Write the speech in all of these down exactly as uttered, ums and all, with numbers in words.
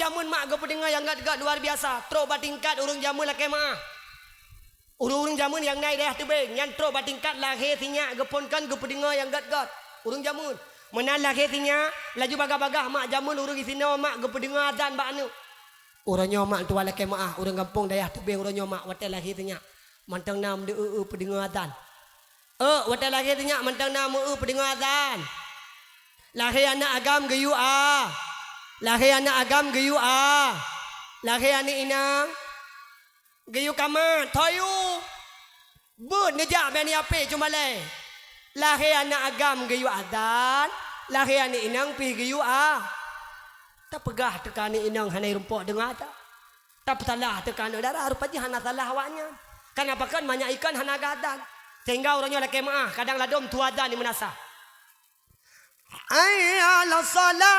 Jameun mak geupeudeungoe nyang gét-gét luar biasa, trok bak tingkat ureuëng jameun lakée meuáh. Ureuëng-ureuëng jameun nyang na i dayah teubieng, nyan trok bak tingkat lahé sinyak geuphon kon geupeudeungoe nyang gét-gét. Ureuëng jameun. Meunan lahé sinyak, laju bagaih-bagaih mak jameun ureuëng disinoe mak geupeudeungoe azan bak aneuëk. Uroe nyoe mak tuan lakée meuáh, ureuëng gampông dayah teubieng uroe nyoe mak watée lahé sinyak. Mantong na meu-eu-eu peudeungoe azan. Euk, watée lahé sinyak mantong na meu-eu peudeungoe azan. Lahé aneuëk agam geuyue a. Lahé aneuëk agam geuyue a. Lahé aneuëk inong geuyue kamat, tho yue. Beuet neujak bak ni apé cuma lé. Lahé aneuëk agam geuyue azan, lahé aneuëk inong pih geuyue a. Tapeugah teuka aneuëk inong hana rumpok deungoe ata. Tapeusalah teuka aneuëk dara, rupa jih hana salah awaknyan. Kana pakon manyak ikon hana geuazan. Sehingga uroe nyoe lakée meuáh, kadang ladom tuha azan di meunasah. Hayya 'alas shalah.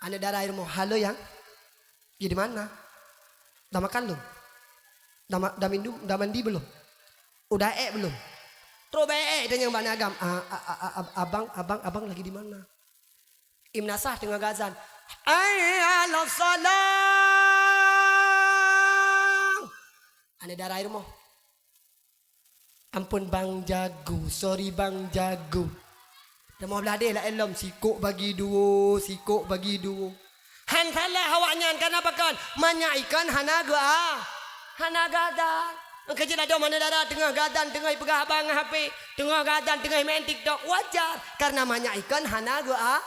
Aneuëk dara i rumoh, "Halo, Yang. Di mana? Dah makan belum? Dah ma-, dah minum, dah mandi belum? Udah ék belum?" Trok bak ék-ék tanyong bak aneuëk agam, "A, a, a, a, abang, abang, abang lagi di mana?" I meunasah teungoh geuazan. "Hayya 'alas shalah." Aneuëk dara i rumoh. "Ampon Bang Jago, sorry Bang Jago." Rumoh blah deh laén lom, sikok bagi duo, sikok bagi duo. Han salah awaknyan, kana pakon? Manyak ikon hana geu-a, hana geuazan. Engkeu jih ladom aneuëk dara teungoh geuazan, teungoh ipeugah abang ngon H P, teungoh geuazan, teungoh imeu'en TikTok, wajar, karena manyak ikon hana geu-a.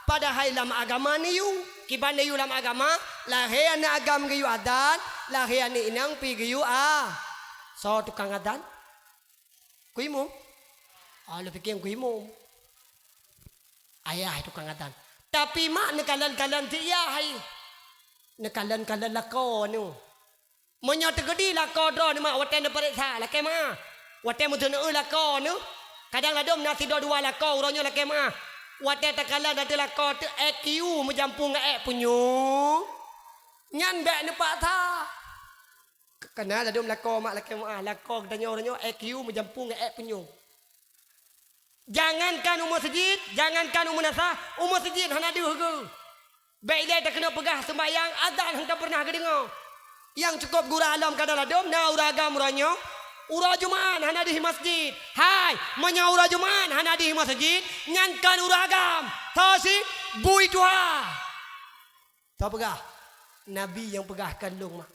Padahai lam agama neuyue, kiban neuyue lam agama, lahé aneuëk agam geuyue azan, lahé aneuëk inong pih geuyue a. Soe tukang azan? Ku imum? Oh, lôn piké ku imum. Ayah tukang azan. Tapi mak neukalon-kalon si ayah hai. Neukalon-kalon lakoe neuh. Meunyoe teukeudi lakoe droeneuh mak watée neupareksa, lakée meuáh. Watée meuteuneu lakoe neuh, kadang ladom na sidroe dua lakoe uroe nyoe lakée meuáh. Watée takalon ateueh lakoe teuh I Q meujampung ngon ék punyueng, nyan bék neupaksa. Kana ladom lakoe mak lakée meuáh, lakoe geutanyoe uroe nyoe I Q meujampung ngon ék punyueng. Jangankan u meuseujid, jangankan u meunasah, u meuseujid hana deuh geuh. Bék ilée takeuneuk peugah seumbahyang, azan hana peureunah geudeungoe. Nyang cukôp gura lom kadang ladom na ureuëng agam uroe nyoe, uroe Jumat hana deuh i masjid. Hai, meunyoe uroe Jumat hana deuh i masjid, nyan kon ureuëng agam. Soe cit? Bui tuha. Soe peugah? Nabi nyang peugah, kon lôn mak.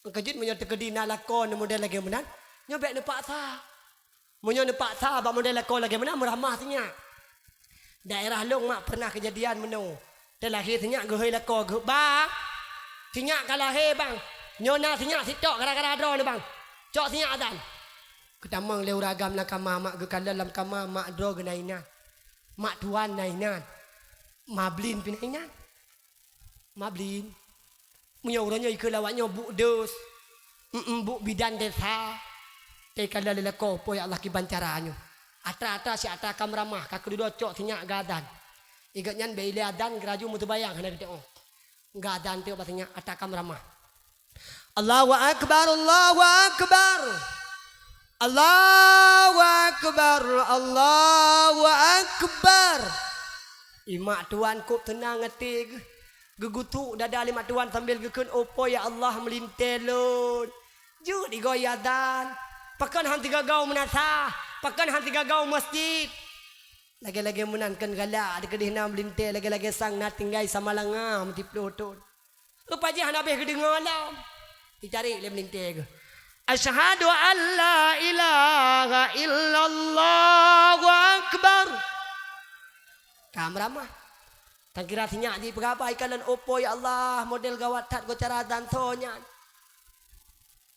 Keujeuet meunyoe teukeudi na lakoe model lagée meunan, nyoe bék neupaksa. Meunyoe neupaksa bak model lakoe lagée meunan, meuramah sinyak. Daerah lôn mak peureunah keujadian meunoe. Teulahé sinyak geuhôi lakoe geuh, "Bang, sinyak ka lahé, Bang. Nyoe na sinyak sitok gara-gara droeneuh, Bang. Cok sinyak azan." Geutamong lé ureuëng agam lam kama, mak geukalon lam kama, mak droe geuh na inan. Mak tuan na inan. Mablin pih na inan. Mablin. Meunyoe uroe nyoe ikeu lawak nyoe buk dus, em, buk bidan desa, teuka lé lakoe, "Po ya Allah, kiban cara nyoe." Atra-atra si atra ka meuramah, ka keududoe cok sinyak geuazan. Igeuh nyan bék ilée azan geuraju meuseubayang hana geuteu'oh. Geuazan teuk bak sinyak atra ka meuramah. Allahu akbar, Allahu akbar. Allahu akbar, Allahu akbar. I mak tuan kôb teunang até geuh. Geugutuk dada lé mak tuan sambil geukheun, "Oh po ya Allah, meulintée lôn." Jeuet igoe azan. Pakon han sigagoe meunasah, pakon han sigagoe masjid. Lagée-lagée meunan kon galak dikeudeh na meulintée, lagée-lagée sang na tinggai samalanga meutiploh thon. Rupa jih hana habéh geudeungoe lom. Icari lé meulintée geuh. Asyhadu an la ilaha illallah, Allahu akbar. Ka meuramah. Tan kira sinyak jipeugah, "Bai kalon opo ya Allah, model gawat that goe cara dan so nyan."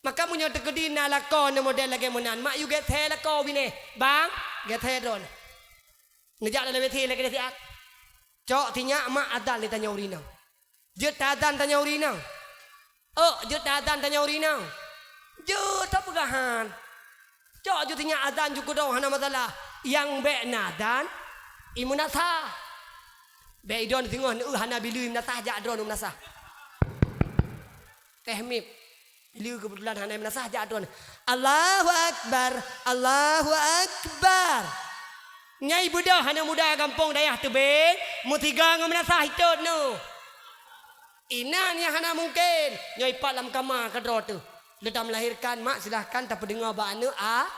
Maka meunyoe teukeudi na lakoe neu model lagée meunan, mak yue gét thée lakoe binéh, "Bang, gét thée droeneuh." Neujak lam W C lagée siat. Cok sinyak mak adan lé tanyoe ureueng inong. Jeuet tadan tanyoe ureueng inong. Ôk, jeuet tadan tanyoe ureueng inong. Jeuet tapeugah han. Cok jeuet sinyak adan ju keudroe hana masalah. Nyang bék nadan, i meunasah. Bék idon singoh neueu hana bileue i meunasah, jak droeneuh meunasah. Teh mip. Bileue keubeutulan hana i meunasah, jak droeneuh. Allahu Akbar, Allahu Akbar. Nyai beudôh aneuk muda gampông dayah teubieng, meusigoe ngon meunasah itot neuh. Inan nyang hana mungken, nyoe ipat lam kama keudroe teuh. Leuta meulahirkan mak, silahkan tapeudeungoe bak aneuk a-,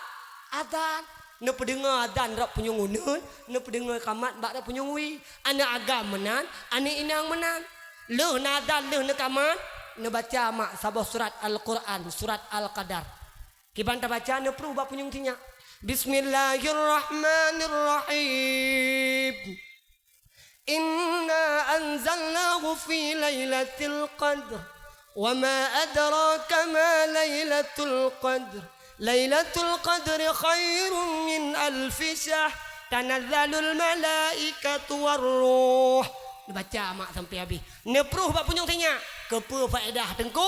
azan. Neupeudeungoe azan rot punyueng uneuen, neupeudeungoe kamat bak rot punyueng wie. Aneuk agam meunan, aneuk inong meunan. Lheueh na azan, lheueh neukamat, neubaca mak saboh surat Al-Quran, surat Al-Qadar. Kiban tabaca, neupruh bak punyueng sinyak. Bismillahirrahmanirrahim. Inna anzalnahu fi lailatul qadr. Wa ma adraka ma lailatul qadr. Lailatul qadri khairum min alfi syahr. Tanazzalul malaikatu war ruh. Neubaca mak sampai habéh. Neupruh bak punyueng sinyak. Keupeue faedah teungku?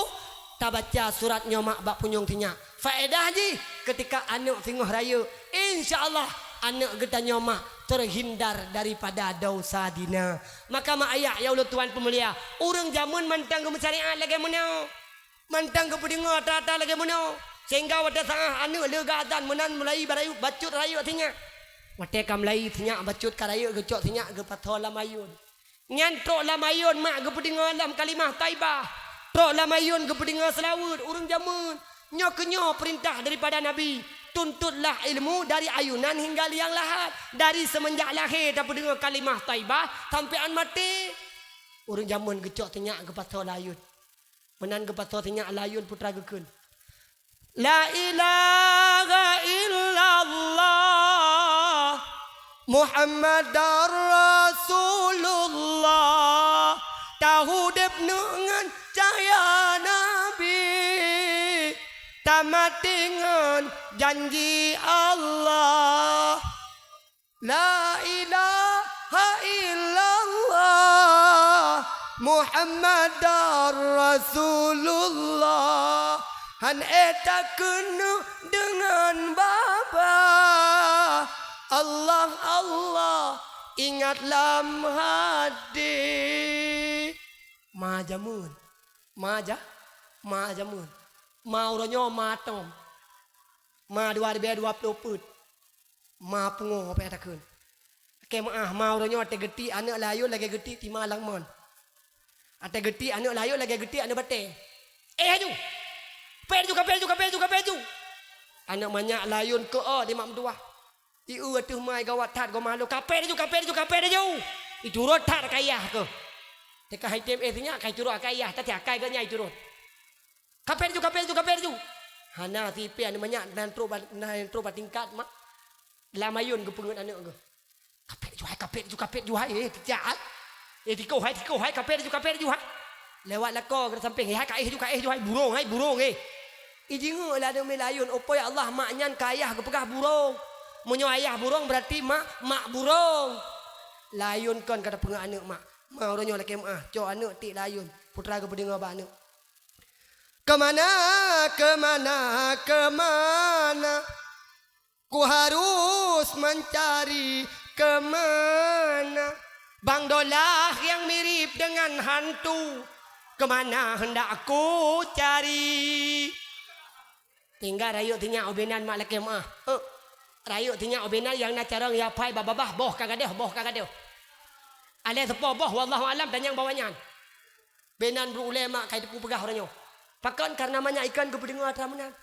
Tabaca surat nyoe mak bak punyueng sinyak. Faedah jih, keutika aneuk singoh rayeuk, insya Allah, aneuk geutanyoe mak teuhindar daripada dosa zina. Maka mak ayah nyang ulôn tuan peumulia, ureueng jameun mantong geumeusyariat lagée meunoe. Mantong geupeudeungoe atra-atra lagée meunoe. Sehingga watée saát aneuk leuga azan meunan mulai barayeuk bacut rayeuk sinyak. Watée ka mulai sinyak bacut ka rayeuk geucok sinyak geupasoe lam ayôn. Nyan trok lam ayôn mak geupeudeungoe lam kalimah thaibah. Trok lam ayôn geupeudeungoe seulaweuet ureueng jameun. Nyoe keuh nyoe peurintah daripada Nabi, "Tuntutlah ilmu dari ayunan hingga liang lahat." Dari seumeunjak lahé tapeudeungoe kalimah thaibah sampoe án maté. Ureueng jameun geucok sinyak geupasoe lam ayôn. Meunan geupasoe sinyak lam ayôn putra geukheun, "La ilaha illallah Muhammadar Rasulullah." Taudeb ngon cahya Nabi, tamaté ngon janji Allah. La ilaha illallah Muhammadar Rasulullah. Han ék takeuneuk deungon babah. Allah, Allah, ingat lam hati. Ma jameun. Ma ja-, ma jameun. Ma uroe nyoe ma tom. Ma dua ribèe dua ploh peuet. Ma pungo payah takheun. Lakèe meu'ah ma uroe nyoe watèe geutiek aneuk layôn lagèe geutiek tima lam mon. Watèe geutiek aneuk layôn lagèe geutiek aneuk batèe. Eh, aju! Kapèe aju, kapèe aju, kapèe aju, kapèe aju! Aneuk manyak layôn keu-o di mak meutuwah. Ieu ateueh mai gawat that goh malu. Kapèe aju, kapèe aju, kapèe aju! Iturot that keu ayah keuh. Teuka hai tem eh sinyak kai turot keu ayah, tapi akai geuh nyan iturot. Kapèe aju, kapèe aju, kapèe aju! Hana sipèe aneuk manyak nan trok ba-, nan trok bak tingkat mak. Lam ayôn geupeungeut aneuk geuh. Kapèe aju hai, kapèe aju, kapèe aju hai, eh, tijak hai. Eh, tikoh hai, tikoh hai, kapèe aju, kapèe aju hai. Lewat lakoe geuh sampéng, eh, hai, kaéh aju, kaéh aju hai, burông hai, burông, eh. Ijingeuk lé aneuk miet layôn, oh po ya Allah, mak nyan keu ayah geupeugah burông. Meunyoe ayah burông, beurati mak, mak burông. Layôn kon ka tapeungeut aneuk mak. Ma uroe nyoe lakèe meu'ah, cok aneuk tiek layôn, putra geupeudeungoe bak aneuk. Keumana, keumana, keumana? Ku harus mencari keumana? Bang Dolah nyang mirip deungon hantu, keumana hendak ku cari? Tinggai rayeuk sinyak ubé nan mak lakèe meu'ah. Eh, rayeuk sinyak ubé nan nyang na carông ya phai babah boh ka gadôh, boh ka gadôh. Alèh seupôt boh, wallahu alam, tanyong bak awak nyan. Beunan bru ulèe mak kai teupeu peugah uroe nyoe. Pakon? Kareuna manyak ikon geupeudeungoe atra meunan.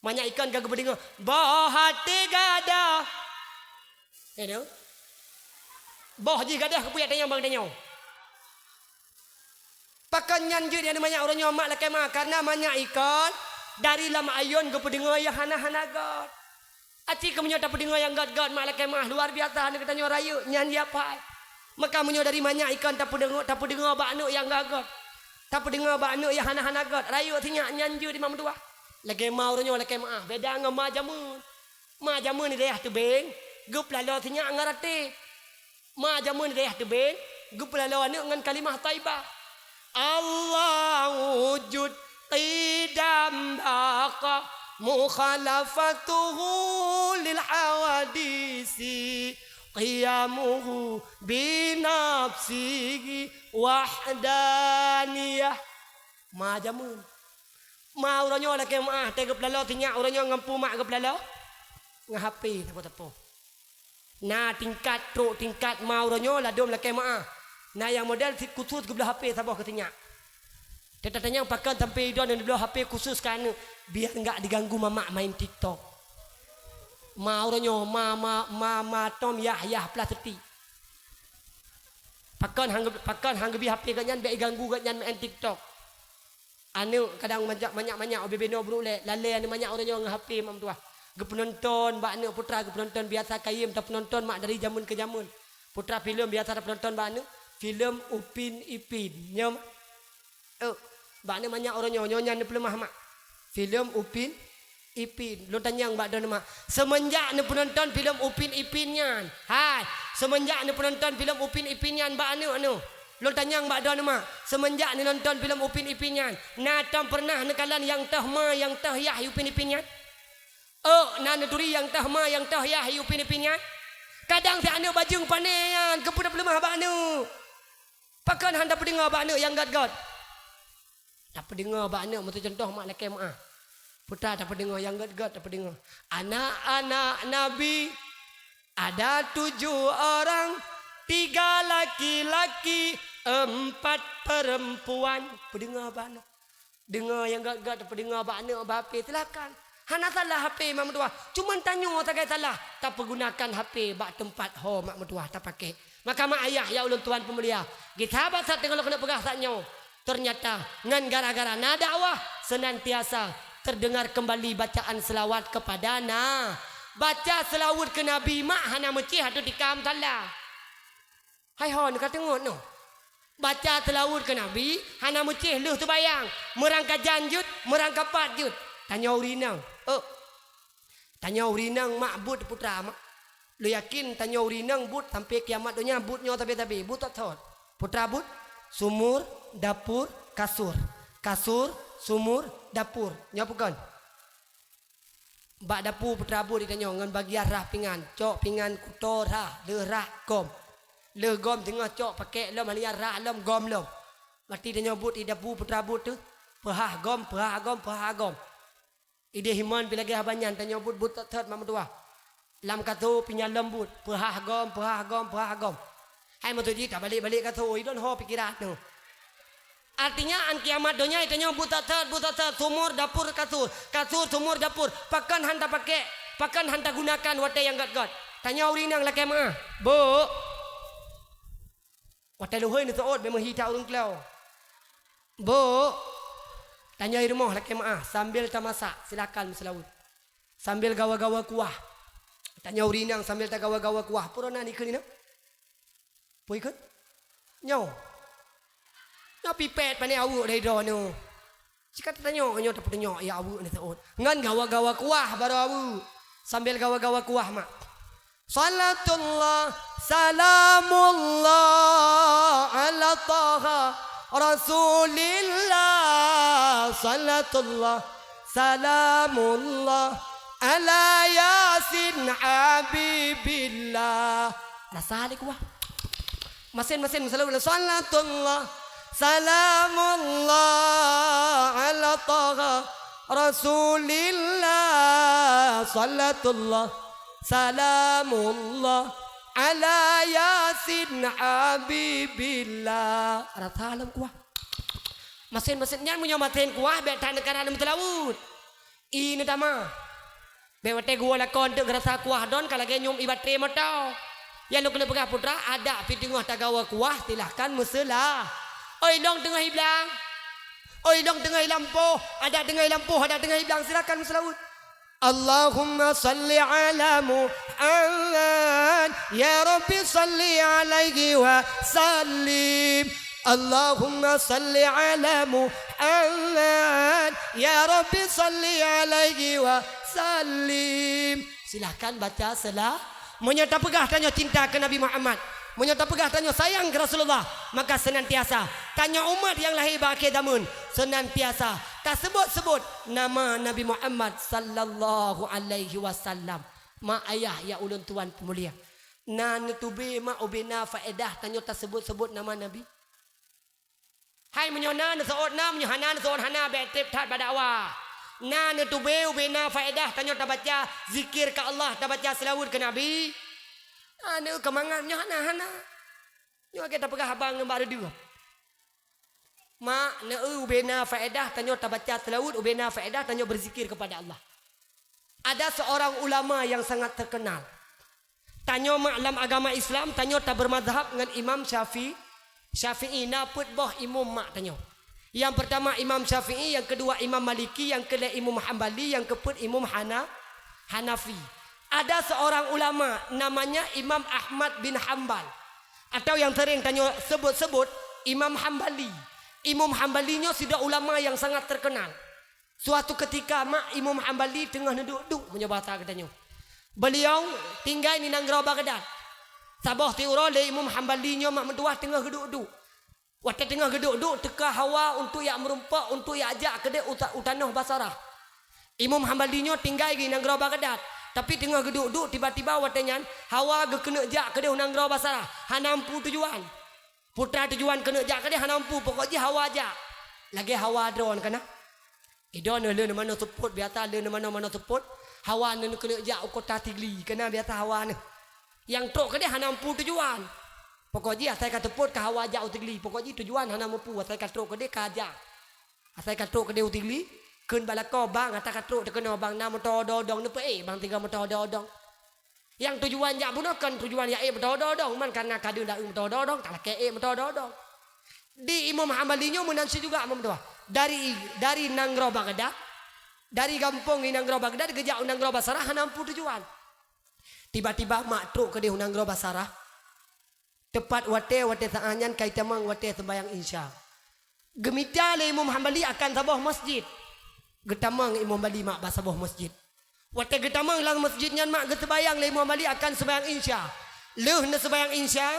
Manyak ikon ka geupeudeungoe, boh até gadôh. Ya, tu. Boh jih gadôh keupeue tanyoe bang tanyoe. Pakon nyan jeuet nyang manyak uroe nyoe mak lakèe meu'ah, kareuna manyak ikon dari lam ayôn geupeudeungoe nyang hana-hana göt. Aci keu meunyoe tapeudeungoe nyang göt-göt mak lakèe meu'ah luar biasa aneuk geutanyoe rayeuk nyan ya phai. Maka meunyoe dari manyak ikon tapeudeungoe, tapeudeungoe bak aneuk nyang göt-göt. Tapeudeungoe bak aneuk nyang hana-hana göt, rayeuk sinyak nyan jeuet di mak meutuwah. Lagèe ma uroe nyoe lakèe meu'ah, beda ngon ma jameun. Ma jameun di dayah teubieng, geupeulaloe sinyak ngon ratéb. Ma jameun di dayah teubieng, geupeulaloe aneuk ngon kalimah thaibah. Allahu wujud qidam baqa, mukhalafatuhu lil hawadisi, qiyamuhu binafsihi wahdaniyah. Ma jameun. Ma uroe nyoe lakèe meu'ah, watèe geupeulaloe sinyak uroe nyoe ngon peue mak geupeulaloe? Ngon H P teupeu-teupeu. Na tingkat, trok tingkat ma uroe nyoe ladom lakée meu'ah. Na nyang model sit khusus geubloe H P saboh keu sinyak. Teutatanyong pakon sampoe idon neubloe H P khusus keu aneuk, biar enggak diganggu mamak main TikTok. Ma uroe nyoe ma, ma, ma, ma tom yah, yah plastik. Pakon hang, pakon hang geubri H P geuh nyan, bék iganggu geuh nyan main TikTok. Aneuk kadang manyak, manyak, manyak, ubé binoe brok lé, lalé aneuk manyak uroe nyoe ngon H P mak meutuah. Geupeunonton bak aneuk putra, geupeunonton biasa kayém tapeunonton mak dari jameun keu jameun. Putra filem biasa tapeunonton bak aneuk, filem Upin Ipin. Nyoe mak. Oh, bak aneuk manyak uroe nyoe, nyoe nyan neupeuleumah mak. Filem Upin Ipin. Lôn tanyong bak droeneuh mak, seumeunjak neupeunonton filem Upin Ipin nyan, hai, seumeunjak neupeunonton filem Upin Ipin nyan bak aneuk neuh, lôn tanyong bak droeneuh mak, seumeunjak neunonton filem Upin Ipin nyan, na tom peureunah neukalon nyang toh ma, nyang toh yah Upin Ipin nyan? Oh, na neuturi nyang toh ma, nyang toh yah Upin Ipin nyan? Kadang si aneuk bajeueng pané nyan, keupeue tapeuleumah bak aneuk? Pakon hana tapeudeungoe bak aneuk nyang gét-gét? Tapeudeungoe bak aneuk, meutucuntoh mak lakée meu'ah. Putra tapeudeungoe nyang gét-gét, tapeudeungoe. Anak-anak Nabi ada tujuh orang, tiga laki-laki, empat perempuan. Peudeungoe bak aneuk. Deungoe nyang gét-gét, tapeudeungoe bak aneuk bak H P, silakan. Hana salah H P mak meutuah. Cuman tanyoe sagai salah, tapeugunakan H P bak teumpat ho mak meutuah tapakék. Maka mak ayah ya ulôn tuan peumulia, geusabat that deungon lôn keuneuk peugah saat nyoe. Ternyata ngon gara-gara na dakwah, senantiasa terdengar kembali bacaan selawat kepada na. Baca selawat keu Nabi mak hana meucéh ateueh tikam salah. Hai hon ka teungeut noh. Baca selawat keu Nabi hana meucéh lheueh seubayang, meurangkajan jeuet, meurangkapat jeuet. Tanyoe ureueng inong. Oh. Tanyoe ureueng inong mak buet putra mak. Lôn yakin tanyoe ureueng inong buet sampoe kiamat donya buet nyoe sabe-sabe, buet thot-thot. Putra buet sumur, dapur, kasur. Kasur, sumur, dapur. Nyoe peukon. Bak dapu putra buet di tanyoe ngon bagian rhah pingan, cok pingan kuto rhah, lheueh rhah gom. Lheueh gom teungoh cok pakék lom, hana rhah lom, gom lom. Mati tanyoe buet di dapu putra buet teuh, peuhah gom, peuhah gom, peuhah gom. Idéh iman pi lagée haba nyan tanyoe buet, buet thot-thot mak meutuah. Lam kaso pi nyan lom buet, peuhah gom, peuhah gom, peuhah gom. Hai meutuji tabalek-balek kaso, idon ho pikeran tu. Artinya an kiamat donya tanyoe buet thot-thot, buet thot-thot, sumur, dapur, kasur, kasur, sumur, dapur. Pakon han tapakék, pakon han tagunakan watée nyang gét-gét. Tanyoe ureueng inong lakée meu'ah. Bu. Watée luhôi neuseuôt bék meuhi that ureueng kleu. Bu, tanyoe i rumoh lakée meu'ah sambil tamasak, silakan meuseulaweuet. Sambil gawa-gawa kuah. Tanyoe ureueng inong sambil tagawa-gawa kuah. Peue droeneuh ikheun inong? Peue ikheun? Nyoe. Nyoe pipet pané aweuek dari droeneuh. Cit ka teutanyoe nyoe tapeutunyok ya aweuek neuseuôt. Ngon gawa-gawa kuah barô aweuek. Sambil gawa-gawa kuah mak. Salatullah, salamullah ala Taha Rasulillah. Salatullah, salamullah ala Yasin Habibillah. Rasa lé kuah. Masin-masin meusalawat. Salatullah, salamullah ala Taha Rasulillah. Salatullah, salamullah ala Yasin Habibillah. Rasa lom kuah. Masin-masin nyan meunyoe masin kuah bék that neukara meuseulaweuet. Ie neutama. Bék watée geuwoe lakoe teuk geurasa kuah don ka lagée nyoem ie batré moto. Nyang lôn keuneuk peugah putra, adak pih teungoh tagawa kuah, silahkan meuseula. Oi lôn teungoh iblang. Oi lôn teungoh ilampôh, adak teungoh ilampôh, adak teungoh iblang, silahkan meuseulaweuet. Allahumma salli ala Muhammad, ya Rabbi salli alaihi wa sallim. Allahumma salli ala Muhammad, ya Rabbi salli alaihi wa sallim. Silahkan baca sela-, meunyoe tapeugah tanyoe cinta keu Nabi Muhammad, meunyoe tapeugah tanyoe sayang keu Rasulullah, maka senantiasa tanyoe umat nyang lahé bak akhé zameun senantiasa taseubut-seubut nama Nabi Muhammad sallallahu alaihi wasallam. Mak ayah ya ulôn tuan peumulia, na neutubé mak ubé na faedah tanyoe taseubut-seubut nama Nabi? Hai meunyoe na neuseuôt na, meunyoe hana neuseuôt hana, bék treb that bak dakwah. Na neutubé ubé na faedah tanyoe tabaca zikir keu Allah, tabaca seulaweuet keu Nabi? Aneuk keumangat nyoe hana, hana. Nyoe lagèe tapeugah haba ngon bak reudeuh. Mak, neu-eu ubena faedah tanyoe tabaca seulaweuet, ubena faedah tanyoe berzikir kepada Allah. Ada seorang ulama yang sangat terkenal. Tanyoe mak lam agama Islam, tanyoe tabeurmazhab ngon Imam Syafi-, Syafi'i, na peuet boh imum mak tanyoe. Yang pertama Imam Syafi'i, yang kedua Imam Maliki, yang keulhèe Imam Hambali, yang keupeuet Imam Hana-, Hanafi. Ada seorang ulama namanya Imam Ahmad bin Hambal, atau yang sering tanyoe sebut-sebut Imam Hambali. Imam Hambali nyoe sidroe ulama yang sangat terkenal. Suatu ketika mak Imam Hambali teungoh neuduek-duek, meunyoe bahasa geutanyoe. Beliau tinggai di nanggroe Baghdad. Saboh siuroe lé Imam Hambali nyoe mak meutuwah teungoh geuduek-duek. Watèe teungoh geuduek-duek teuka hawa untuk jak meurumpok, untuk jak jak keudéh u ta-, u tanoh Basarah. Imam Hambali nyoe tinggai di nanggroe Baghdad, tapi teungoh geuduek-duek tiba-tiba watèe nyan hawa geukeuneuk jak keudéh u nanggroe Basarah, hana mampu tujuan. Putra tujuan keuneuk jak keudéh hana mampu, pokok jih hawa jak. Lagèe hawa droeneuh kana. Idroeneuh lé neumanoe seupôt, biasa lé neumanoe-manoe seupôt, hawa neuh keuneuk jak u kota Sigli, kana biasa hawa neuh. Nyang trok keudéh hana mampu tujuan. Pokok jih asai ka seupôt ka hawa jak u Sigli, pokok jih tujuan hana mampu, asai ka trok keudéh ka jak. Asai ka trok keudéh u Sigli, kheun bak lakoe, "Bang, ata ka trok teukeunong, Bang, na moto odong-odong, neupeuék, Bang, tiga moto odong-odong." Nyang tujuan jak bunoe kon tujuan jak ék moto odong-odong, man kareuna ka deuh daun moto odong-odong, talakèe ék moto odong-odong. Di Imam Hambali nyoe meunan cit juga, Imam tuha. Dari, dari nanggroe Baghdad, dari gampông di nanggroe Baghdad geujak u nanggroe Basarah hana mampu tujuan. Tiba-tiba mak trok keudéh u nanggroe Basarah. Teupat watèe, watèe saát nyan ka jitamong watèe seumbahyang Isya. Geumita lé Imam Hambali akan saboh masjid. Geutamong Imam Hambali mak bak saboh masjid. Watèe geutamong lam masjid nyan mak geuseumbahyang lé Imam Hambali akan seumbahyang Isya. Lheueh neuseumbahyang Isya,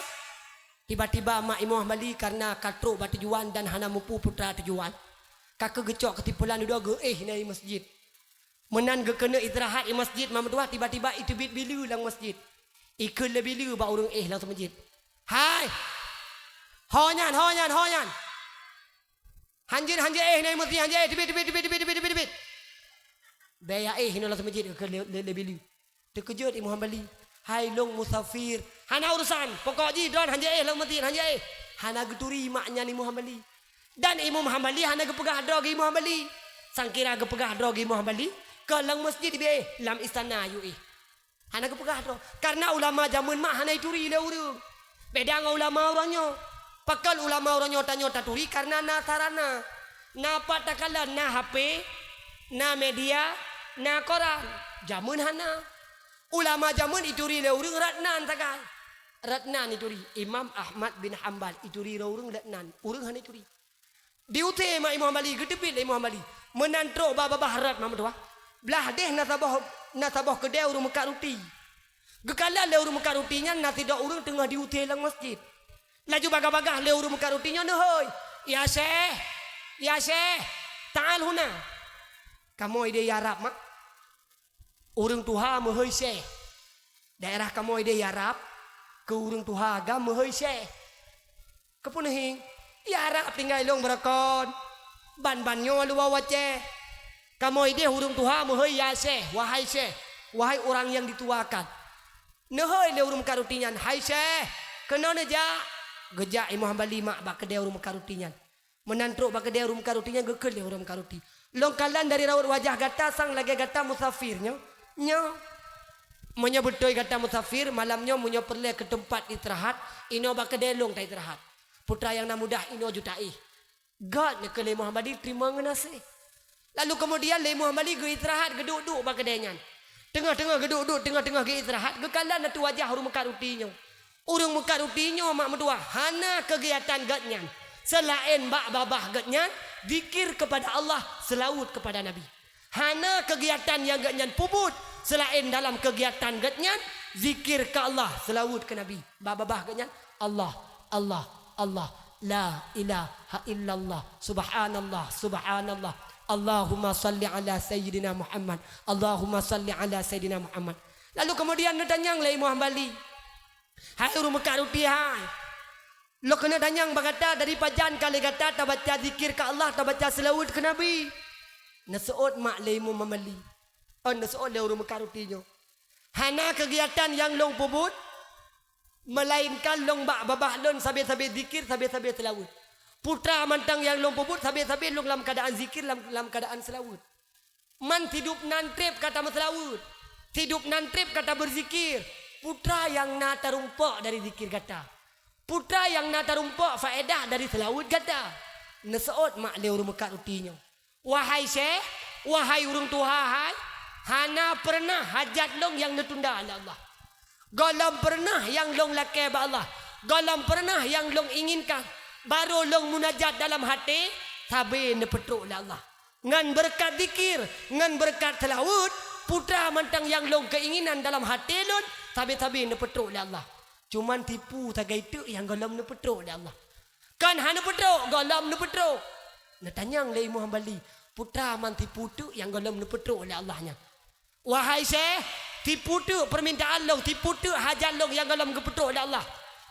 tiba-tiba mak Imam Hambali kareuna ka trok bak tujuan dan hana mampu putra tujuan, ka keuh geucok keusimpulan dudoe geuéh na i masjid. Meunan geukeuneuk istirahat i masjid, mak meutuha tiba-tiba iteubiet bileue lam masjid. Ikheun lé bileue bak ureueng éh lam masjid, "Hai! Ho nyan, ho nyan, ho nyan! Hanjeuet, hanjeuet éh na i masjid, hanjeuet éh, teubiet, teubiet, teubiet!" Bèk jak éh inoe lam masjid, geukheun lé, lé, lé bileue. Teukeujot Imam Hambali, "Hai lôn musafir!" Hana urusan, pokok jih droen hanjeuet éh lam masjid, hanjeuet éh. Hana geuturi mak nyan Imam Hambali. Dan Imam Hambali hana geupeugah droe keu Imam Hambali. Sangkira geupeugah droe keu Imam Hambali, kon lam masjid teubiet éh, lam istana yue éh. Hana geupeugah droe. Kareuna ulama jameun mak hana jituri lé ureueng. Beda ngon ulama uroe nyoe. Pakon ulama uroe nyoe tanyoe taturi? Kareuna na sarana. Na pat takalon, na H P, na media, na koran. Jameun hana. Ulama jameun jituri lé ureueng rot nan sagai. Rot nan jituri. Imam Ahmad bin Hambal jituri lé ureueng rot nan. Ureueng hana jituri. Di ute mak Imam Hambali, geuteubiet lé Imam Hambali. Meunan trok bak babah rot, mak meutuha. Blah deh na saboh, na saboh keudè ureueng meukat ruti. Geukalon lé ureueng meukat ruti nyan na sidroe ureueng teungoh di ute lam masjid. Laju bagah-bagah lé ureueng meukat ruti nyan, "Neuhôi, ya Syekh, ya Syekh, ta'al huna." Kamoe idéh i Arab, mak. Ureueng tuha meuhôi syekh. Daerah kamoe idéh i Arab, keu ureueng tuha agam meuhôi syekh. Keupeue neuhôi? I Arab tinggai lôn beurokon. Ban-ban nyoe luwa u Aceh. Kamoe idéh ureueng tuha meuhôi ya syekh, wahai syekh, wahai orang yang dituakan. Neuhôi lé ureueng meukat ruti nyan, "Hai syekh, keunoe neujak." Geujak Imam Hambali mak bak keudè ureueng meukat ruti nyan. Meunan trok bak keudè ureueng meukat ruti nyan, geukheun lé ureueng meukat ruti, "Lôn kalon dari raut wajah gata sang lagèe gata musafir nyoe. Nyoe, meunyoe beutôi gata musafir, malam nyoe meunyoe peureulèe keu teumpat istirahat, inoe bak keudè lôn taistirahat. Putra nyang na mudah inoe ju taéh." Gèt neukheun lé Imam Hambali teurimong ngon aséh. Lalu keumudian lé Imam Hambali geuistirahat, geuduek-duek bak keudè nyan. Teungoh-teungoh geuduek-duek, teungoh-teungoh geuistirahat, geukalon ateueh wajah ureueng meukat ruti nyoe. Ureueng meukat ruti nyoe mak meutuha hana keugiatan geuh nyan seulaén bak babah geuh nyan zikir keupada Allah, seulaweuet keupada Nabi. Hana keugiatan nyang geuh nyan peubuet seulaén dalam keugiatan geuh nyan zikir keu Allah, seulaweuet keu Nabi. Bak babah geuh nyan, "Allah, Allah, Allah, la ilaha illallah, subhanallah, subhanallah, Allahumma salli ala sayyidina Muhammad, Allahumma salli ala sayyidina Muhammad." Lalu keumudian neutanyong lé Imam Hambali, "Hai ureueng meukat ruti hai, lôn keuneuk tanyong bak gata, dari pajan ka lé gata tabaca zikir keu Allah, tabaca seulaweuet keu Nabi?" Neuseuôt mak lé Imam Hambali, oh, neuseuôt lé ureueng meukat ruti nyoe, "Hana keugiatan nyang lôn peubuet Meulainkan lôn bak babah lôn sabe-sabe zikir, sabe-sabe seulaweuet. Putra mantong nyang lôn peubuet sabe-sabe lôn lam keuadaan zikir, lam, lam keuadaan seulaweuet. Man sidub nan treb ka tameuseulaweuet, sidub nan treb ka tabeuzikir, putra nyang na tarumpok dari zikir gata, putra nyang na tarumpok faedah dari seulaweuet gata. Neuseuôt mak lé ureuëng meukat ruti nyoe, "Wahai syekh, wahai ureuëng tuha hai, hana peureunah hajat lôn nyang neutunda lé Allah. Gohlom peureunah nyang lôn lakée bak Allah, gohlom peureunah nyang lôn inginkan. Barô lôn munajat dalam haté, sabe neupeutrok lé Allah." Ngon beureukat zikir, ngon beureukat seulaweuet, putra mantong nyang lôn keuinginan dalam haté lôn, sabe-sabe neupeutrok lé Allah. Cuman tipu sagai teuk nyang gohlom neupeutrok lé Allah. Kon hana peutrok, gohlom neupeutrok. Neutanyong lé Imam Hambali, putra man tipu teuk nyang gohlom neupeutrok lé Allah nyan. "Wahai syekh, tipu teuk peumintaan lôn, tipu teuk hajat lôn nyang gohlom geupeutrok lé Allah.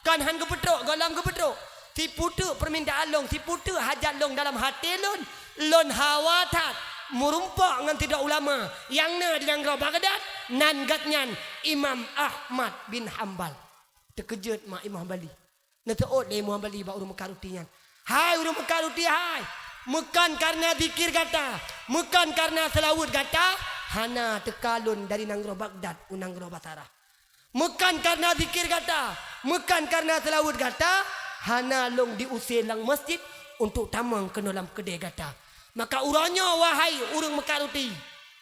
Kon han geupeutrok, gohlom geupeutrok. Tipu teuk peumintaan lôn, tipu teuk hajat lôn dalam haté lôn, lôn hawa that meurumpok ngon sidroe ulama nyang na di nanggroe Baghdad, nan gobnyan Imam Ahmad bin Hambal." Teukeujot mak Imam Hambali. Neuseuôt lé Imam Hambali bak ureuëng meukat ruti nyan, "Hai ureuëng meukat ruti hai, meukon kareuna zikir gata, meukon kareuna seulaweuet gata, hana teuka lôn dari nanggroe Baghdad u nanggroe Basarah. Meukon kareuna zikir gata, meukon kareuna seulaweuet gata, hana lôn diuse lam masjid untuk tamong keunoe lam keudée gata. Maka uroe nyoe, wahai ureuëng meukat ruti,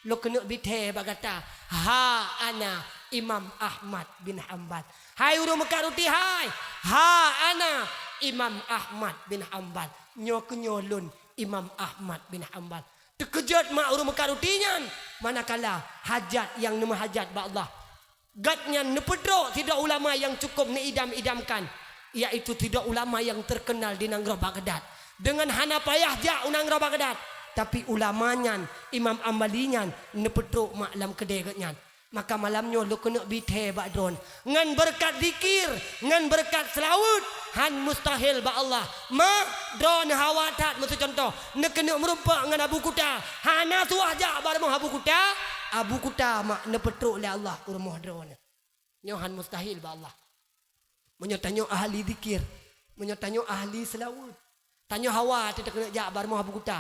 lôn keuneuk bithée bak gata, ha ana Imam Ahmad bin Hambal. Hai ureuëng meukat ruti hai, ha ana Imam Ahmad bin Hambal. Nyoe keuh nyoe lôn Imam Ahmad bin Hambal." Teukeujot mak ureuëng meukat ruti nyan, manakala hajat nyang neumeuhajat bak Allah. Gobnyan neupeutrok sidroe ulama nyang cukup neuidam-idamkan, yaitu sidroe ulama nyang teukeunal di nanggroe Baghdad. Deungon hana payah jak u nanggroe Baghdad, tapi ulama nyan, Imam Hambali nyan, neupeutrok mak lam keudée gobnyan. Maka malam nyoe lôn keuneuk bithée bak droeneuh. Ngon beureukat zikir, ngon beureukat seulaweuet, han mustahil bak Allah. Mak, droeneuh hawa that, meuseucontoh, neukeuneuk meurumpok ngon Abu Kuta. Hana suah jak bak rumoh Abu Kuta. Abu Kuta mak neupeutrok lé Allah u rumoh droeneuh. Nyoe han mustahil bak Allah. Meunyoe tanyoe ahli zikir, meunyoe tanyoe ahli seulaweuet, tanyoe hawa teuh takeuneuk jak bak rumoh Abu Kuta.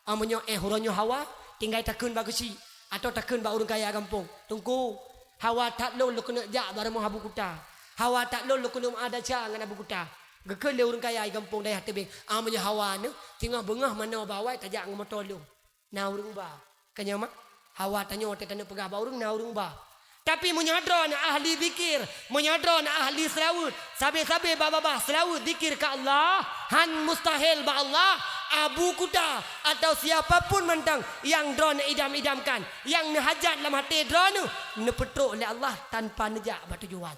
Ah, meunyoe éh uroe nyoe hawa, tinggai takheun bak geuchik, atawa takheun bak ureuëng kaya gampông, "Teungku, hawa that lôn, lôn keuneuk jak bak rumoh Abu Kuta. Hawa that lôn, lôn keuneuk meu'ah desya ngon Abu Kuta." Geukheun lé ureuëng kaya gampông dayah teubieng, "Ah, meunyoe hawa neuh, singoh beungoh manoe bak awai tajak ngon moto lôn." Na ureuëng ba. Keunyoe mak, hawa tanyoe teuh taneuk peugah bak ureuëng na ureuëng ba. Tapi meunyoe droeneuh ahli zikir, meunyoe droeneuh ahli seulaweuet, sabe-sabe babah-babah seulaweuet zikir keu Allah, han mustahil bak Allah, Abu Kuta atawa siapa pun mantong nyang droeneuh idam-idamkan, nyang neuhajat lam até droeneuh, neupeutrok lé Allah tanpa neujak bak tujuan.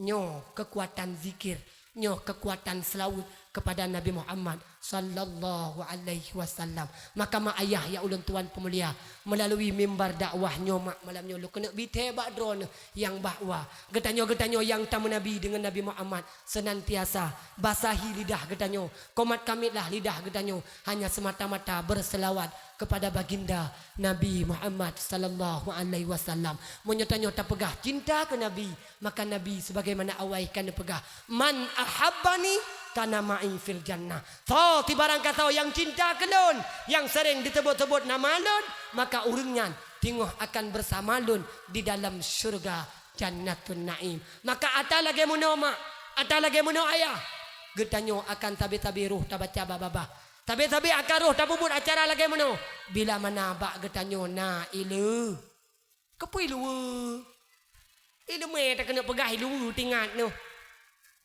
Nyoe keukuatan zikir, nyoe keukuatan seulaweuet keupada Nabi Muhammad sallallahu alaihi wasallam. Maka mak ayah nyang ulôn tuan peumulia, meulalu mimbar dakwah nyoe mak malam nyoe lôn keuneuk bithée bak droeneuh nyang bahwa geutanyoe-geutanyoe nyang tameunabi deungon Nabi Muhammad, seunantiasa basahi lidah geutanyoe, komat-kamitlah lidah geutanyoe hanya seumata-mata beuseulaweuet keupada baginda Nabi Muhammad sallallahu alaihi wasallam. Meunyoe tanyoe tapeugah cinta keu Nabi, maka Nabi sebagaimana awai ka neupeugah, "Man ahabbani kana ma'i fil jannah." Soe tibarang kasoe nyang cinta keu lôn, nyang sering disebut-sebut nama lôn, maka ureuëng nyan teungoh akan bersama lôn di dalam syurga Jannatun Naim. Maka ata lagée meunoe mak, ata lagée meunoe ayah, geutanyoe akan sabe-sabe roh tabaca babah-babah. Sabe-sabe akan roh tapeubuet acara lagée meunoe bila mana bak geutanyoe na ileue. Keupeue ileue? Ileumé takeuneuk peugah ileue tingat nyoe.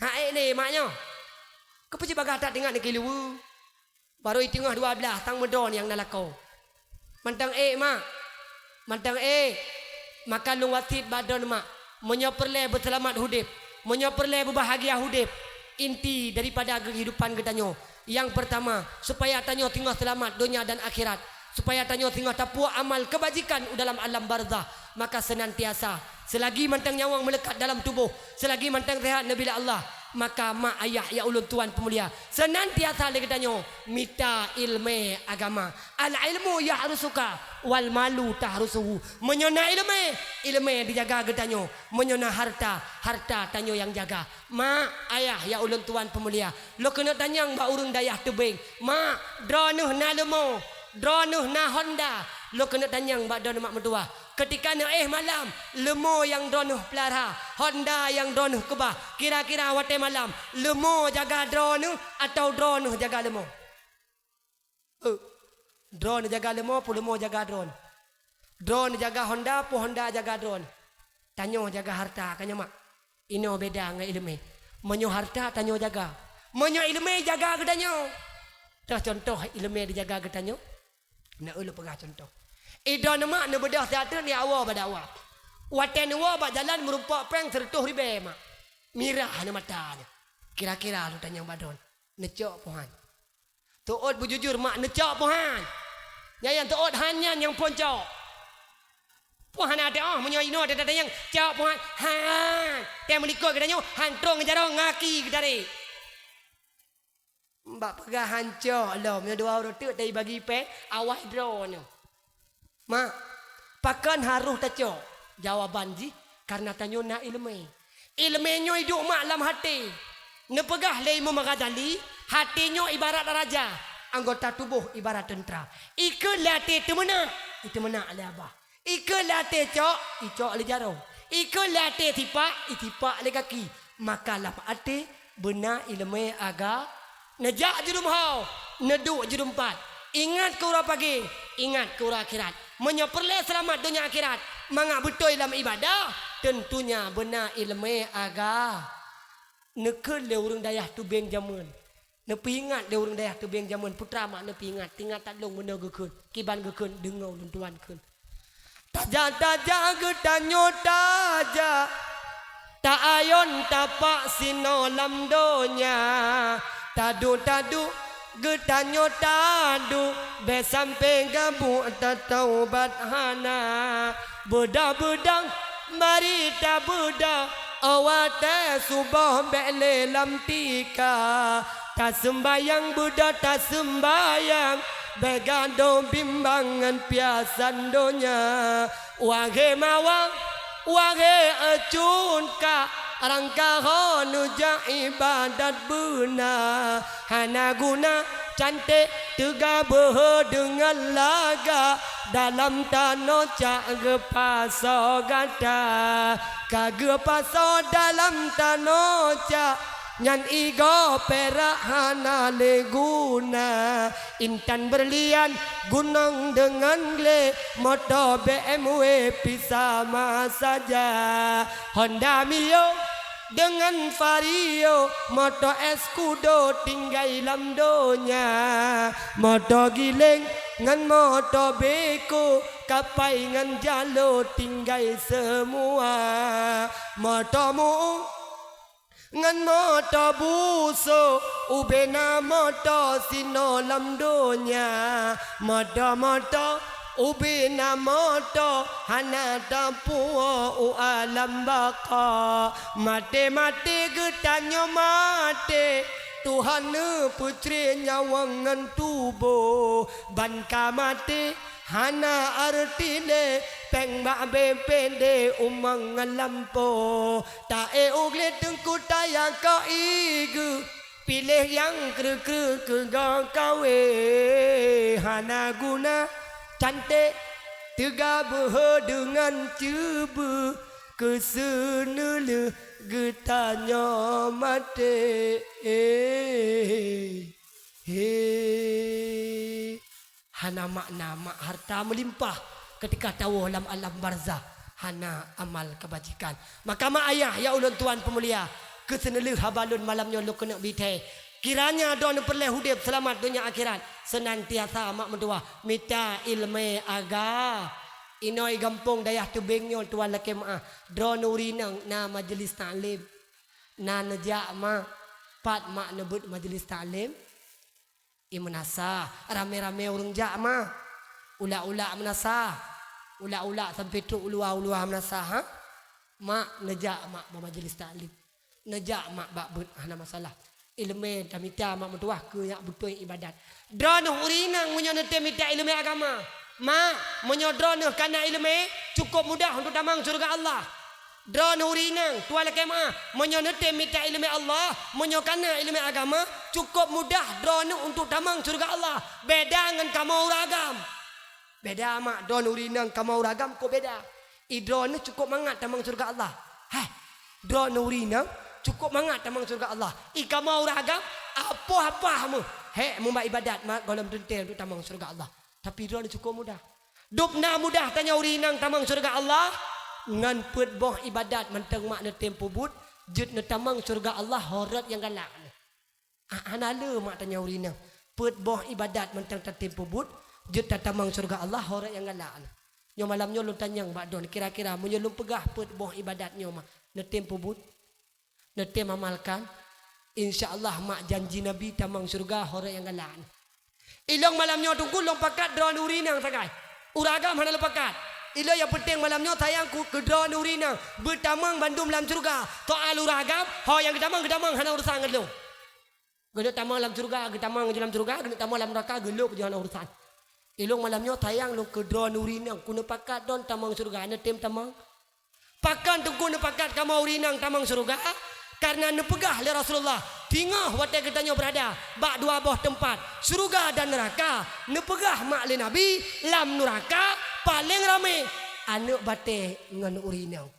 Hak ék lé mak nyoe. Keupeue sibagaih that tingat nyoe keu ileue? Barô i teungoh dua blaih tang meudroe nyang na lakoe. Mantong ék mak. Mantong ék. Maka lôn wasiet bak droeneuh mak. Meunyoe peureulée beuseulamat udeb, meunyoe peureulée beubahagia udeb, inti daripada keuhidupan geutanyoe, nyang peurtama, supaya tanyoe singoh seulamat donya dan akhirat, supaya tanyoe singoh tapuwoe amal keubajikan u dalam alam barzakh, maka seunantiasa, seulagi mantong nyawöng meuleukat dalam tuboh, seulagi mantong seuhat neubri lé Allah, maka mak ayah nyang ulôn tuan peumulia, seunantiasa lé geutanyoe mita ileumé agama. Al-ilmu yahrusuka Wal malu tahrusuhu. Meunyoe na iéleumé, iéleumé dijaga geutanyoe. Meunyoe na harta, harta tanyoe nyang jaga. Mak, ayah, ya ulôn tuan peumulia, lôn keuneuk tanyong bak ureuëng dayah Teubeng. Mak, droeneueh na leumo, droeneueh na honda. Lôn keuneuk tanyong bak droeneueh mak meutuwah. Keutika neuéh malam, leumo nyang droeneueh peulara, honda nyang droeneueh keubah. Kira-kira watée malam, leumo jaga droeneueh atawa droeneueh jaga leumo? Eh, droeneueh jaga leumo, peue leumo jaga droeneueh? Droeneueh jaga honda, peue honda jaga droeneueh? Tanyoe jaga harta, ka nyo mak. Inoe beda ngon iéleumé. Meunyoe harta tanyoe jaga, meunyoe iéleumé jaga geutanyoe. Toh contoh iéleumé dijaga geutanyoe? Na ulôn peugah contoh. Idroeneueh mak neubeudôh siat teuk neuwoe bak dakwah. Watée neuwoe bak jalan meurumpok péng sireutoh ribée mak. Mirah na mata nyoe. Kira-kira lôn tanyong bak droeneueh, neucok peue han? Teuôt beujujur mak, neucok peue han? Nyang, nyang teuôt han nyan nyang phon cok. Peue hana teuôt meunyoe inoe teuôt nyang cok peue han? Han. Tée meulikot geutanyoe han trong jaroe ngaki geutarek. Bak peugah han cok lom, nyoe dua uroe teuk tayue bagi péng, awai droeneueh. Mak, pakon harôh tacok? Jawaban jih, kareuna tanyoe na iéleumé. Iéleumé nyoe iduek mak lam até. Neupeugah lé Imam Ghazali, até nyoe ibarat raja, anggota tuboh ibarat teuntra. Ikheun lé até teumeunak, iteumeunak lé abah. Ikheun lé até cok, icok lé jaroe. Ikheun lé até sipak, isipak lé gaki. Maka lam até beuna iéleumé aga-, neujak jeurum ho, neuduek jeurum pat. Ingat keu uroe pagée, ingat keu uroe akhirat. Meunyoe peureulée seulamat donya akhirat, mangat beutôi lam iébadah, teuntunya beuna iéleumé aga-, neukheun lé ureuëng dayah Teubeng jameun. Neupeuingat lé ureuëng dayah Teubeng jameun, putra mak neupeuingat, teuingat that lôn meunoe geukheun, kiban geukheun deungoe lôn tuan kheun. Tajak-tajak geutanyoe tajak, ta-ayon tapak sinoe lam donya. Taduek-taduek geutanyoe taduek, bék sampoe gabuek tataubat hana. Beudôh-beudôh mari tabeudôh, 'oh watée suboh bék lé lam tika. Taseumbayang beudôh taseumbayang, bék gadôh bimbang ngon piasan donya. Wahé mawah, wahé cunka, rangkaho neujak iébadat beuna. Hana guna canték teuga beuhe deungon lagak, dalam tanoh cak geupasoe gata. Ka geupasoe dalam tanoh cak, nyan igoe pirak hana lé guna. Intan beurlian, gunong deungon glé, moto B M W pih sama saja. Honda Mio deungon Vario, moto Escudo tinggai lam donya. Moto Giléng ngon moto Beko, kapai ngon jalo tinggai seumua. Moto Mu'ueng ngon moto Buso, ubena moto sinoe lam donya. Moto-moto ubena moto, hana tapuwoe u alam baka. Maté-maté geutanyoe maté, Tuhan neupeucre nyawöng ngon tuboh. Ban ka maté hana areuti lé, péng bak B P D umong ngon lampôh. Ta-ék u glé teungku taya keu ié geuh, piléh nyang kreueh-kreueh keu goe kawé. Hana guna canték teuga beuhe deungon ceubeuh, keu seuneulheueh geutanyoe maté. He. Hana makna mak harta meulimpah, keutika tawoe lam alam barzah hana amal keubajikan. Maka mak ayah, ya ulôn tuan peumulia, keu seuneulheueh haba lôn malam nyoe lôn keuneuk bithée. Kiranya droeneueh peureulée udeb seulamat donya akhirat, seunantiasa mak meutuwah mita iéleumé aga. Inoe gampông dayah Teubeng nyoe tuan lakée meuáh, droeneueh ureuëng inong na majeulis taklim. Na neujak mak, pat mak neubeuet majeulis taklim? I meunasah, ramé-ramé ureuëng jak ma. Ulak-ulak meunasah. Ulak-ulak sampoe trok u luwa-u luwa meunasah, ha? Mak neujak mak bak majeulis taklim. Neujak mak bak beuet, hana masalah. Iéleumé tamita mak meutuwah keu jak beutôi iébadat. Droeneueh ureuëng inong meunyoe neutem mita iéleumé agama, Mak, meunyoe droeneuh kana iéleumé, cukôp mudah untuk tamong syeuruga Allah. Droeneuh ureueng inong, tuan lakée meu'ah, meunyoe neutem mita iéleumé Allah, meunyoe kana iéleumé agama, cukôp mudah droeneuh untuk tamong syeuruga Allah. Beda ngon kamoe ureueng agam. Beda, mak, droeneuh ureueng inong, kamoe ureueng agam kok beda. I droeneuh cukôp mangat tamong syeuruga Allah. Heh, droeneuh ureueng inong cukôp mangat tamong syeuruga Allah. I kamoe ureueng agam, apoh-apoh meuh. Hék, meubat iébadat mak gohlom teuntée untuk tamong syeuruga Allah. Tapi droeneuh cukôp mudah. Dub na mudah tanyoe ureueng inong tamong syeuruga Allah, ngon peuet boh iébadat mantong mak neutem peubuet, jeuet neutamong syeuruga Allah ho rot nyang galak. Ha-, hana le mak tanyoe ureueng inong. Peuet boh iébadat mantong tatem peubuet, jeuet tatamong syeuruga Allah ho rot nyang galak. Nyoe malam nyoe lôn tanyong bak droeneuh, kira-kira meunyoe lôn peugah peuet boh iébadat nyoe mak, neutem peubuet? Neutem amalkan, insya Allah mak janji Nabi tamong syeuruga ho rot nyang galak. Ilong malam nyoe teungku lôn pakat droeneuh ureueng inong sagai. Ureueng agam hana lôn pakat. Ilong nyang peunteng malam nyoe sayang ku keu droeneuh ureueng inong beutamong bandum lam syeuruga. Soal ureueng agam, ho nyang geutamong, geutamong hana urusan ngon lôn. Geuneuk tamong lam syeuruga, geutamong ju lam syeuruga, geuneuk tamong lam neuraka, geulop ju hana urusan. Ilong malam nyoe sayang lôn keu droeneuh ureueng inong, ku neupakat droeneuh tamong syeuruga, neutem tamong. Pakon teungku neupakat kamoe ureueng inong tamong syeuruga? Kareuna neupeugah lé Rasulullah, singoh watée geutanyoe beurada bak dua boh teumpat, syeuruga dan neuraka. Neupeugah mak lé Nabi, lam neuraka paleng ramé aneuëk batée ngon ureueng inong.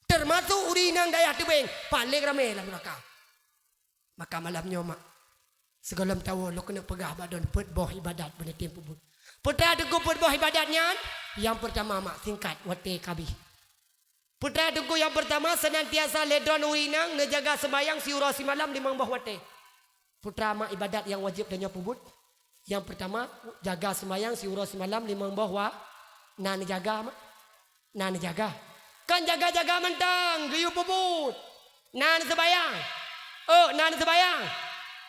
Teumasok ureueng inong dayah teubieng paleng ramé lam neuraka. Maka malam nyoe mak, sigohlom tawoe lôn keuneuk peugah bak droeneuh peuet boh iébadat beuneutem peubuet. Peue teungku peuet boh iébadat nyan? Nyang peurtama mak, singkat watée ka abéh. Peue teungku nyang peurtama, seunantiasa lé droeneuh ureueng inong neujaga seumbahyang siuroe simalam limong boh watée. Peue mak iébadat nyang wajéb tanyoe peubuet? Nyang peurtama, jaga seumbahyang siuroe simalam limong boh wa-, na neujaga mak. Na neujaga. Kon jaga-jaga mantong geuyue peubuet. Na neuseubayang. Oh, na neuseubayang.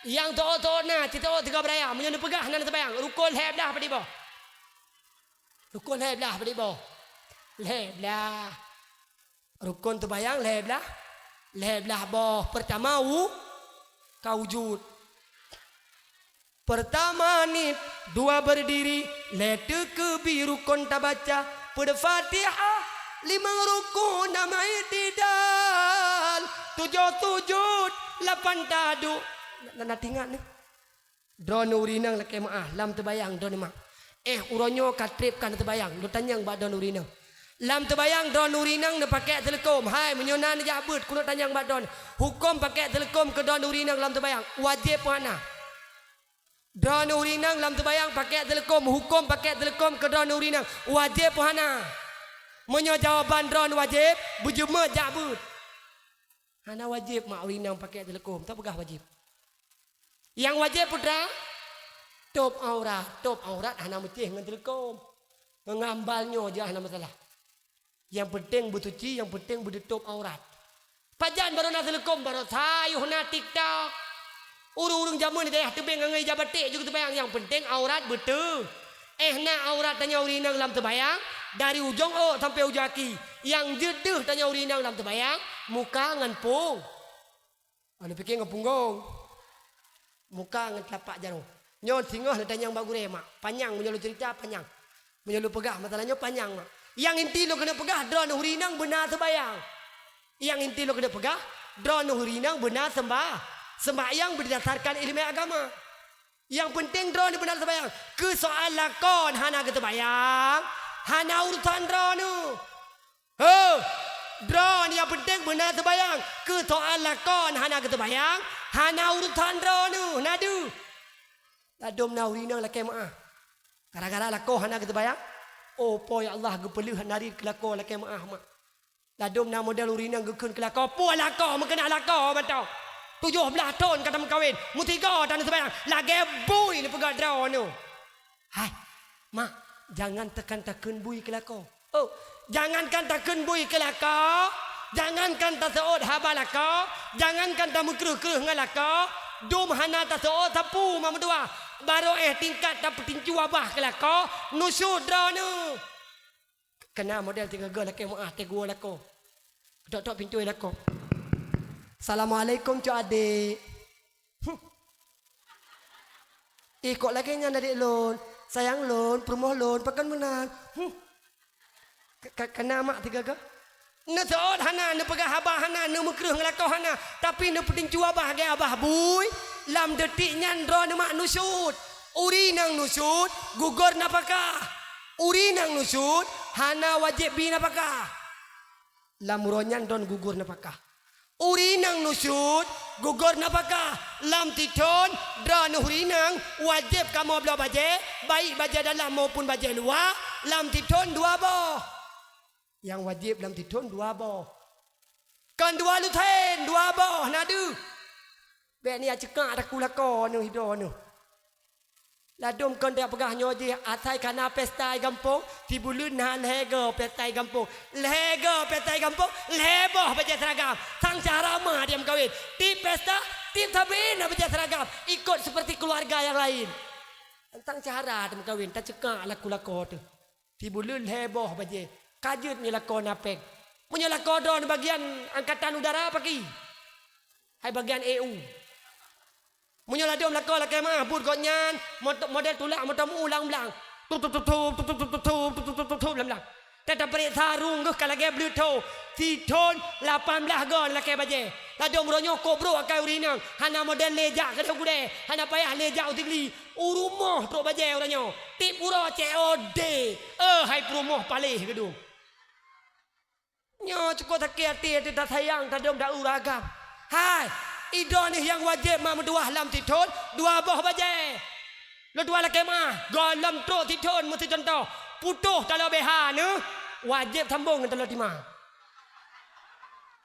Nyang teuôt-teuôt na, cit teuôt tiga beuraya. Meunyoe neupeugah na neuseubayang, rukon lhée blaih padum boh? Rukon lhée blaih padum boh? Lhée blaih. Rukon teubayang lhée blaih, lhée blaih boh. Peurtama u-, ka wujud. Peurtama niet, dua beurdiri, lhée teukeubi rukon tabaca, peuet Fatihah, limong rukon nama itidal, tujoh sujud, lapan taduek. Na, na teuingat ni. Droeneuh ureueng inong lakée meu'ah, lam teubayang droeneuh mak. Eh, uroe nyoe ka treb ka neuteubayang, lôn tanyong bak droeneuh ureueng inong. Lam teubayang droeneuh ureueng inong neupakék teuleukom. Hai, meunyoe na neujak beuet, keuneuk tanyong bak droeneuh. Huköm pakék teuleukom keu droeneuh ureueng inong lam teubayang, wajéb peu hana? Droeneuh ureueng inong lam teubayang pakék teuleukom, huköm pakék teuleukom keu droeneuh ureueng inong, wajéb peu hana? Meunyoe jawaban droeneuh wajéb, beujeumeut jak beuet. Hana wajéb mak ureueng inong pakék teuleukom, tapeugah wajéb. Nyang wajéb peue teuma? Tôb aurat. Tôb aurat hana meucéh ngon teuleukom. Ngon ambal nyoe jeuet hana masalah. Nyang peunteng beusuci, nyang peunteng beuteutob aurat. Pajan barô na teuleukom, barô sayuh na TikTok. Ureueng-ureueng jameun di dayah teubieng ngon ija baték jeuet teupayang, nyang peunteng aurat beuteutob. Eh, na aurat tanyoe ureueng inong lam teubayang, dari ujong ôk sampoe ujong aki. Nyang jeuet deuh tanyoe ureueng inong lam teubayang, muka ngon pung. Aneuk pike ngon punggong. Muka ngon telapak jaroe. Nyoe singoh lôn tanyong bak gurée mak. Panyang meunyoe lôn cerita, panyang. Meunyoe lôn peugah masalah nyoe, panyang mak. Nyang inti lôn keuneuk peugah, droeneuh ureueng inong beuna seubayang. Nyang inti lôn keuneuk peugah, droeneuh ureueng inong beuna seumba-, seumbahyang beudasarkan iéleumé agama. Nyang peunteng droeneuh beuna seubayang. Keu soal lakoe hana geuseubayang, hana urusan droeneuh. Heuh! Droeneuh nyang peunteng beuna seubayang. Keu soal lakoe hana geuseubayang, hana urusan droeneuh, na deuh. Ladôm na ureueng inong lakée meu'ah. Gara-gara lakoe hana geuseubayang, oh, Po ya Allah, geupeuleueh narit keu lakoe lakée meu'ah mak. Ladôm na model ureueng inong geukheun keu lakoe, po lakoe meukeunong lakoe mantong. Tujoh blaih thon ka tameukawen, meusigoe tan seubayang, lagée bui neupeugah droeneuh. Hai, mak, jangan tekan takheun bui keu lakoe. Oh, jangankan takheun bui keu lakoe, jangankan taseuôt haba lakoe, jangankan tameukreueh-kreueh ngon lakoe, dum hana taseuôt sapeue meudoá, barô éh tingkat tapeutincu babah keu lakoe, nusyuet droeneuh. Keu na model tiga go lakée meu'ah teugua lakoe. Tok-tok pintoe lakoe. "Assalamualaikum, Cok Adek." "Huh. Ih, kok lagée nyan adek lôn?" Sayang lôn, peurumoh lôn, pakon meunan. Huh. Ka, ka, kana mak tiga ga? Neuseuôt hana, neupeugah haba hana, neumeukreueh ngeulakoe hana, tapi neupeutincu abah lagée abah bui, lam detik nyan droeneuh mak nusyut. Ureuëng nyang nusyut, gugor nafakah. Ureuëng nyang nusyut, hana wajéb bi nafakah. Lam uroe nyan droeneuh gugor nafakah. Ureuëng nyang nusyut, gugor nafakah. Lam sithon, droeneuh ureuëng nyang wajéb kamoe bloe bajée, baik bajée dalam maupun bajée luwa, lam sithon dua boh. Nyang wajéb lam sithon dua boh. Kon dua lusen, dua boh na deuh. Bék ni a ceukak takue lakoe neuh ido neuh. Ladom kon tapeugah nyoe jih, asai kana pesta i gampông, sibuleuen na lhée go pesta i gampông. Lhée go pesta i gampông, lhée boh bajée seragam. Sang cara ma dia meukawen. Tiep pesta, tiep sabe na bajée seragam. Ikot seperti keluarga yang lain. Sang cara teuh meukawen, taceukak laku-lakoe teuh. Sibuleuen lhée boh bajée. Ka jeuet nyoe lakoe na péng. Meunyoe lakoe droeneuh bagian angkatan udara paki. Hai bagian A U. Meunyoe ladom lakoe lakée meuah buet gobnyan, mot-, model tulak moto meu ulang blang. Tup, tup, tup, tup, tup, tup, tup, tup, tup, tup, tup, tup, tup, tup, lam blang. Teutab peureksa rhueng geuh ka lagée bleue tho. Sithon lapan blaih go lakée bajée. Ladom uroe nyoe kok brok akai ureuëng inong. Hana model lé jak keudeh u gudée. Hana payah lé jak u Sigli. U rumoh trok bajée uroe nyoe. Tiep uroe C O D. Eh, hai peurumoh paléh geudong. Nyoe cukôp sakét até, até tasayang, tadong daurah agam. Hai, ido nih nyang wajéb mak meutuwah lam sithon, dua boh bajée. Lôn tuwah lakée meuah, gohlom trok sithon meusicontoh. Putôh taloe B H neuh, wajéb sambong ngon taloe tima.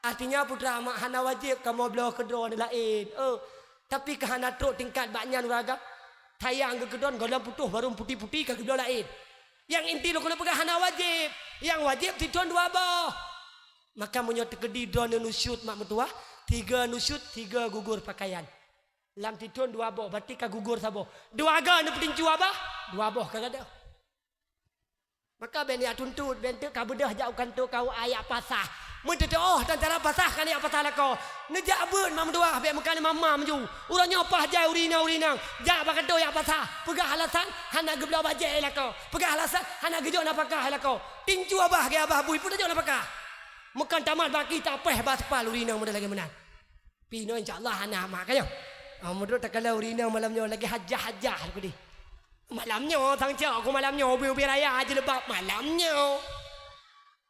Artinya, putra mak hana wajéb kamoe bloe keudroe laén. Oh, tapi ka hana trok tingkat bak nyan ureuëng agam. Sayang geukeudon gohlom putôh barô puti-puti ka geubloe laén. Nyang inti lôn keuneuk peugah hana wajéb. Nyang wajéb sithon dua boh. Maka meunyoe teukeudi droeneuh nusyut mak meutuwah, tiga nusyut, tiga gugor pakaian. Lam sithon dua boh, berarti ka gugor saboh. Dua ga neupeutincu abah, dua boh ka gadôh. Maka bék neujak tuntot, bék teuk ka beudôh jak u kantô K U A jak pasah. Meuteutoh tan cara pasah ka neujak pasah lakoe. Neujak beuet mak meutuwah bék meukalon mama meuju. Uroe nyoe paih jai ureuëng inong-ureuëng inong. Jak bak kantô jak pasah. Peugah alasan hana geubloe bajée lakoe. Peugah alasan hana geujok nafakah lakoe. Tincu abah lagée abah bui pun tajok nafakah. Meukan tamat baki tapéh ba seupal ureuëng inong model lagée meunan. Pih nyoe insya Allah hana mak ka nyoe. Ah, meudroe takalon ureuëng inong malam nyoe lagée hajah-hajah lagée deh. Malam nyoe sang cok ku malam nyoe ubé-ubé raya jileubab malam nyoe.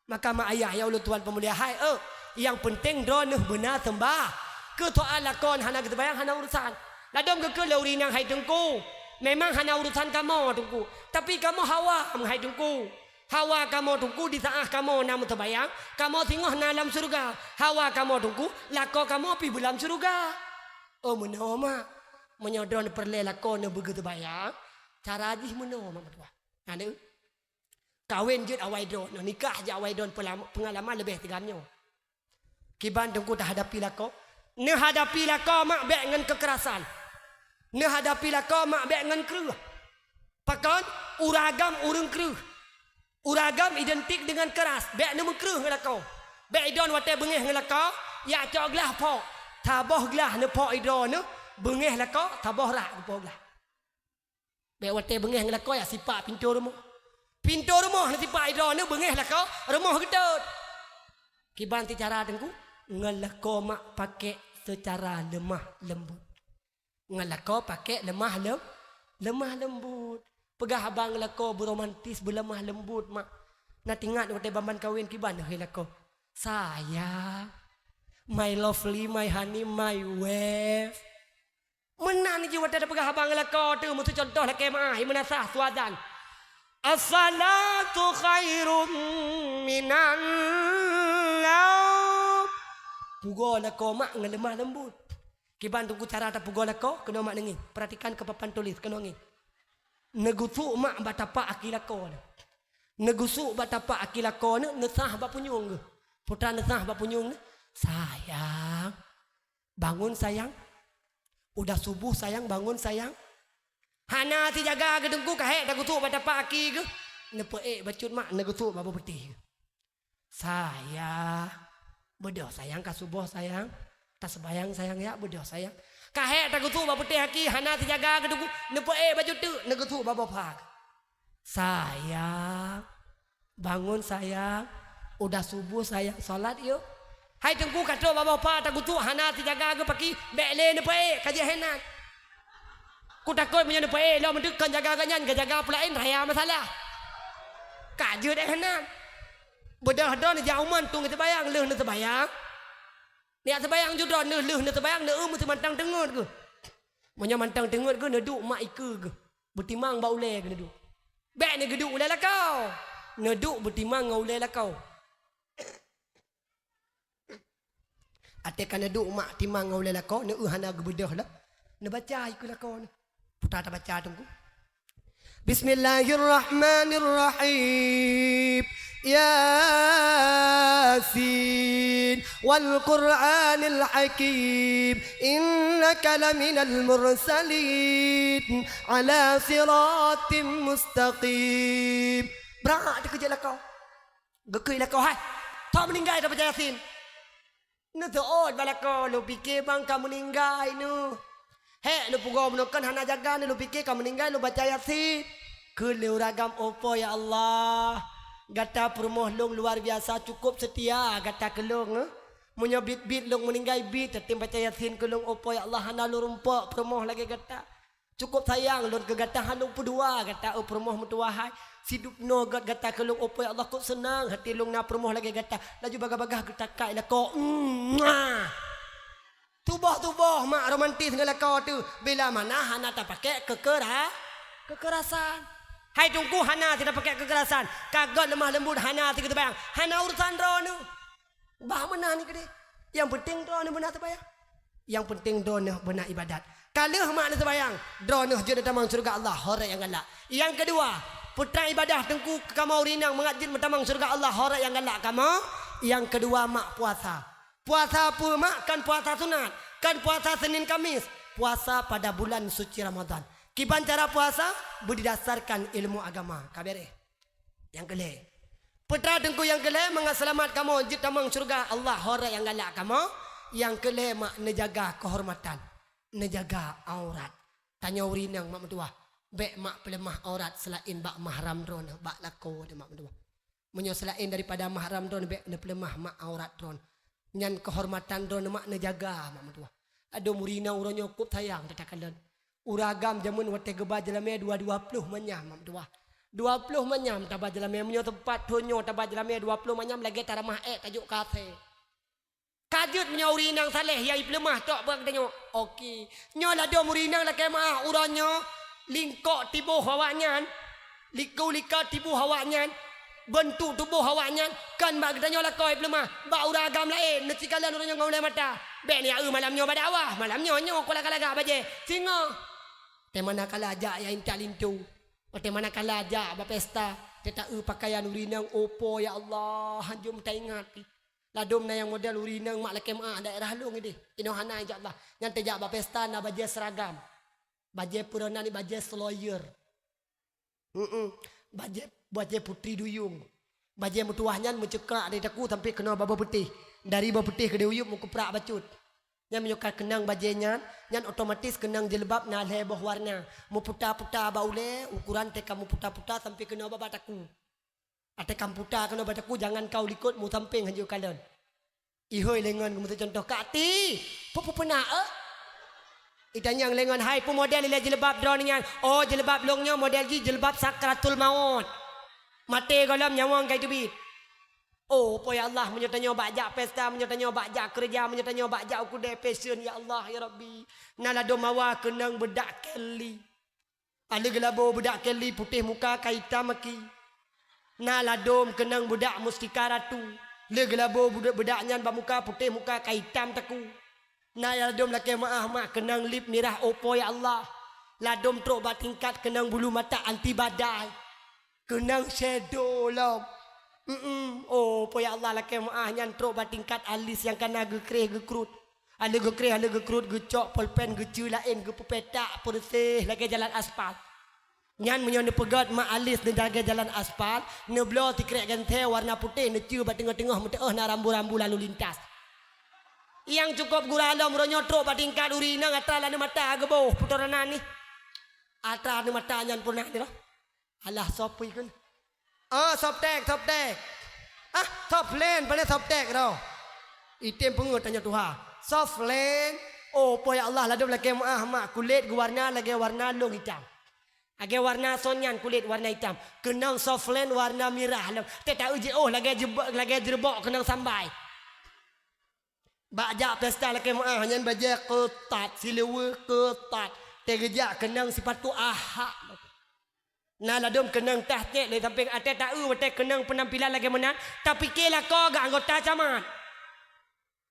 Maka mak ayah nyang ulôn tuan peumulia hai, eh, nyang peunteng droeneuh beuna seumbah. Keu soal lakoe hana geuseumbahyang hana urusan. Ladom geukheun lé ureuëng inong hai teungku. Memang hana urusan kamoe teungku. Tapi kamoe hawa hai teungku. Hawa kamoe teungku di saát kamoe na meuseumbahyang, kamoe singoh na lam syeuruga. Hawa kamoe teungku, lakoe kamoe pih beulam syeuruga. Oh meunoe mak, meunyoe droeneuh peureulée lakoe neuh beugeuseumbahyang, cara jih meunoe mak meutuwah. Aneuk, kawen jeuet awai droeneuh, nikah jak awai droeneuh peulama-, peungalaman leubeh tigam nyoe. Kiban teungku tahadapi lakoe? Neuhadapi lakoe mak bék ngon keukerasan. Neuhadapi lakoe mak bék ngon kreueh. Pakon? Ureuëng agam ureuëng kreueh. Ureuëng agam identik deungon keras. Bék neumeukreueh ngon lakoe. Bék idon watée beungéh ngon lakoe, jak cok glah phok. Saboh glah neuphok idroeneuh, beungéh lakoe, saboh rak geuphok glah. Bék watée beungéh ngon lakoe jak sipak pintoe rumoh. Pintoe rumoh neusipak idroeneuh beungéh lakoe, rumoh geutot. Kiban ti cara teungku, ngon lakoe mak pakék seucara leumah leumbot. Ngon lakoe pakék leumah lem-, leumah leumbot. Peugah haba ngon lakoe beuromantis beuleumah leumbot mak. Na teuingat watée ban-ban kawen kiban hai lakoe. Sayang, my lovely, my honey, my wave. Meunan jih watée tapeugah haba ngon lakoe teuh, meuseucontoh lakée meuah, meunasah suazan. As-salatu khairum minan naum. Pugoe lakoe mak ngon leumah leumbot. Kiban teungku cara tapugoe lakoe, keunoe mak neungieng. Perhatikan keu papan tuléh, keunoe ngieng. Neugusok mak bak tapak aki lakoe neuh. Neugusok bak tapak aki lakoe neuh, neusah bak punyueng geuh. Putra neusah bak punyueng neuh, "Sayang, bangun sayang. Udah subuh sayang, bangun sayang." Hana sijaga geuh teungku, ka hék tagusok bak tapak aki geuh. Neupeuék bacut mak, neugusok bak boh peutéh geuh. "Sayang, beudôh sayang, ka suboh sayang. Taseumayang sayang ya, beudôh sayang." Ka hék tagusok bak peutéh aki, hana sijaga geuh teungku, neupeuék bacut teuk, neugusok bak boh pha geuh. "Sayang, bangun sayang, udah subuh sayang, salat yuk." Hai Teungku, ka trok babah pa takutuk hana sijaga geuh paki, bèk lé neupeuék, ka jeuet hainan. Kutakot meunyoe neupeuék lom, meuteukon jaga geuh nyan, geujaga peulaén raya masalah. Ka jeuet hainan. Beudôh droeneuh jak u mantong seubayang, lheueh neuseubayang. Neujak seubayang ju droeneuh, lheueh neuseubayang, neueu meusi mantong teungeut geuh. Meunyoe mantong teungeut geuh, neuduek mak ikeue geuh. Beutimang bak ulèe geuh neuduek. Bèk neugeuduek ulèe lakoe. Neuduek beutimang ngon ulèe lakoe. Até ka neuduek mak timang ngon ulèe lakoe, neueu hana geubeudôh lom. Neubaca ikeue lakoe neuh. Puta tabaca Teungku. Bismillahirrahmanirrahim. Yasin, wal Qur'anil Hakim, innaka laminal mursalin, ala siratim mustaqim. Brat teukeujot lakoe. Geukheun lakoe, "Hai, toh meuninggai tabaca Yasin?" Neuseuôt bak lakoe, "Lôn pike bang ka meuninggai neuh. Hék, lôn pugoe meunoe kan hana jaga neuh, lôn pike ka meuninggai, lôn baca Yasin." Kheun lé ureueng agam, "Oh Po ya Allah, gata peurumoh lôn luar biasa, cukup seutia gata keu lôn, eh. Meunyoe biet-biet lôn meuninggai biet, tatem baca Yasin keu lôn, oh Po ya Allah, hana lôn rumpok peurumoh lagèe gata. Cukup sayang lôn keu gata, hana lôn peudua gata, oh peurumoh meutuwah hai. Sidub noe gèt gata keu lôn, oh Po ya Allah, kok seunang hati lôn na peurumoh lagèe gata." Laju bagah-bagah geutakai lakoe. Mwah! Tuboh-tuboh mak romantis ngon lakoe teuh, bila mana hana tapakèk keukera-, keukerasan. Hai Teungku, hana si tapakèk keukerasan. Ka gèt lemah lembut, hana si geuteubayang. Hana urusan droeneuh. Bah meunan ni keudeh. Nyang peunteng droeneuh beuna teubayang. Nyang peunteng droeneuh beuna ibadat. Ka lheueh mak neuseubayang, droeneuh jeuet neutamong syeuruga Allah, ho rot nyang galak. Nyang keudua, peue treuk ibadah Teungku kamoe ureueng inong mangat jeuet meutamong syeuruga Allah, ho rot nyang galak kamoe. Nyang keudua, mak puasa. Puasa peue mak? Kon puasa sunat, kon puasa Senin Kamis. Puasa pada bulan suci Ramadan. Kiban cara puasa? Beudidasarkan ilmu agama. Ka beureh. Nyang keulhèe. Peue treuk Teungku nyang keulhèe, mangat seulamat kamoe jeuet tamong syeuruga Allah, ho rot nyang galak kamoe. Nyang keulhèe mak neujaga keuhormatan, neujaga aurat. Tanyoe ureueng inong mak meutuwah, bèk mak peuleumah aurat seulaén bak mahram droeneuh, bak lakoe droeneuh mak meutuwah. Meunyoe seulaén daripada mahram droeneuh, bèk neupeuleumah mak aurat droeneuh. Nyan keuhormatan droeneuh mak neujaga mak meutuwah. Ladôm ureueng inong uroe nyoe kôb sayang tatakalon. Ureueng agam jameun watèe geuba jeulamèe dua, dua ploh manyam mak meutuwah. Dua ploh manyam taba jeulamèe, meunyoe teumpat thon nyoe taba jeulamèe dua ploh manyam lagèe taramah èk tajok keu asèe. Ka jeuet meunyoe ureueng inong saleh nyang ipeuleumah tok bak geutanyoe. Oke. Nyoe ladôm ureueng inong lakèe meu'ah uroe nyoe, lingkok tiboh awaknyan, likot-likot tiboh awaknyan, beuntuk tuboh awaknyan, kon bak geutanyoe lakoe ipeuleumah, bak ureueng agam laén, neusikalon uroe nyoe ngon ulèe mata. Bèk neuyaeu malam nyoe bak dakwah, malam nyoe nyoe kulagak-lagak bajèe. Singoh. Watèe manakala jak nyang intat linto, watèe manakala jak bak pesta, teuta eu pakaian ureueng inong, oh Po ya Allah, hanjeuet taingat. Ladôm na nyang model ureueng inong mak lakèe meu'ah daerah lôn idéh. Inoe hana, insya Allah. Nyan tajak bak pesta na bajèe seragam. Bajèe peurenan ni bajèe seloyer. Mm-mm. Bajèe, bajèe putri duyung. Bajèe meutuwah nyan meucukrak dari takue sampoe keunoe bak boh peutéh. Dari boh peutéh keudéh u yueb meukuprak bacut. Nyan meunyoe ka keunong bajèe nyan, nyan otomatis keunong jilbab na lhèe boh warna. Meuputa-puta bak ulèe, ukuran teuka meuputa-puta sampoe keunoe bak, bak takue. Watèe ka meuputa keunoe bak takue, jangan ka u likot, meusampéng hanjeuet kalon. Ihôi lé ngon geumeutuh cuntoh, "Kak Ti, peue-peue peuna, eh?" Itanyong lé ngon, "Hai, peue model ilèe jilbab droeneuh nyan?" "Oh, jilbab lôn nyoe model jih jilbab sakratul maut. Maté gohlom nyawöng ka iteubiet." Oh, Po ya Allah, meunyoe tanyoe bak jak pesta, meunyoe tanyoe bak jak keureuja, meunyoe tanyoe bak jak u keudè fashion, ya Allah, ya Rabbi. Na ladôm awa keunong beudak Kelly. Lheueh geulabo beudak Kelly putéh muka ka itam aki. Na ladôm keunong beudak mustika ratu. Lheueh geulabo beudak, beudak nyan bak muka putéh muka ka itam takue. Na ladôm lakèe meu'ah mak keunong lip mirah, oh Po ya Allah. Ladôm trok bak tingkat keunong bulu mata anti badai. Keunong shadow lom. Mm-mm. Oh Po ya Allah, lakèe meu'ah nyan trok bak tingkat alis nyang ka na geukreh geukrut. Lheueh geukreh, lheueh geukrut, geucok polpen, geucue laén, geupeupetak peureuseh lagèe jalan aspal. Nyan meunyoe neupeugöt mak alis nyan lagèe jalan aspal, neubloe sikrek gantèe warna putéh, neucue bak teungoh-teungoh meuteu'oh na rambu-rambu lalu lintas. Nyang cukôp gura lom uroe nyoe trok bak tingkat ureueng inong atra lam aneuk mata geuboh, putôh na nih. Atra aneuk mata nyan peureunah nyoe. Alah, soft pi kheun. Ah, softtek, softtek. Ah, softland, pane softtek roh. Item peungeuh tanyoe tuha. Softland, oh, po ya Allah, ladom lakée meuáh mak, kulét geuwarna lagée warna lông itam. Lagée warna son nyan kulét warna itam. Keunong softland warna mirah lom. Teuta uji oh lagée jebe-, lagée jeureubok keunong sambai. Bak jak pesta lakée meuáh nyan bajée keutat, siluweue keutat. Teugeujak keunong sipatu ahak. Na ladom keunong tah cék lé sampéng até taeu watée keunong peunampilan lagée meunan, tapike lakoe geuanggota camat.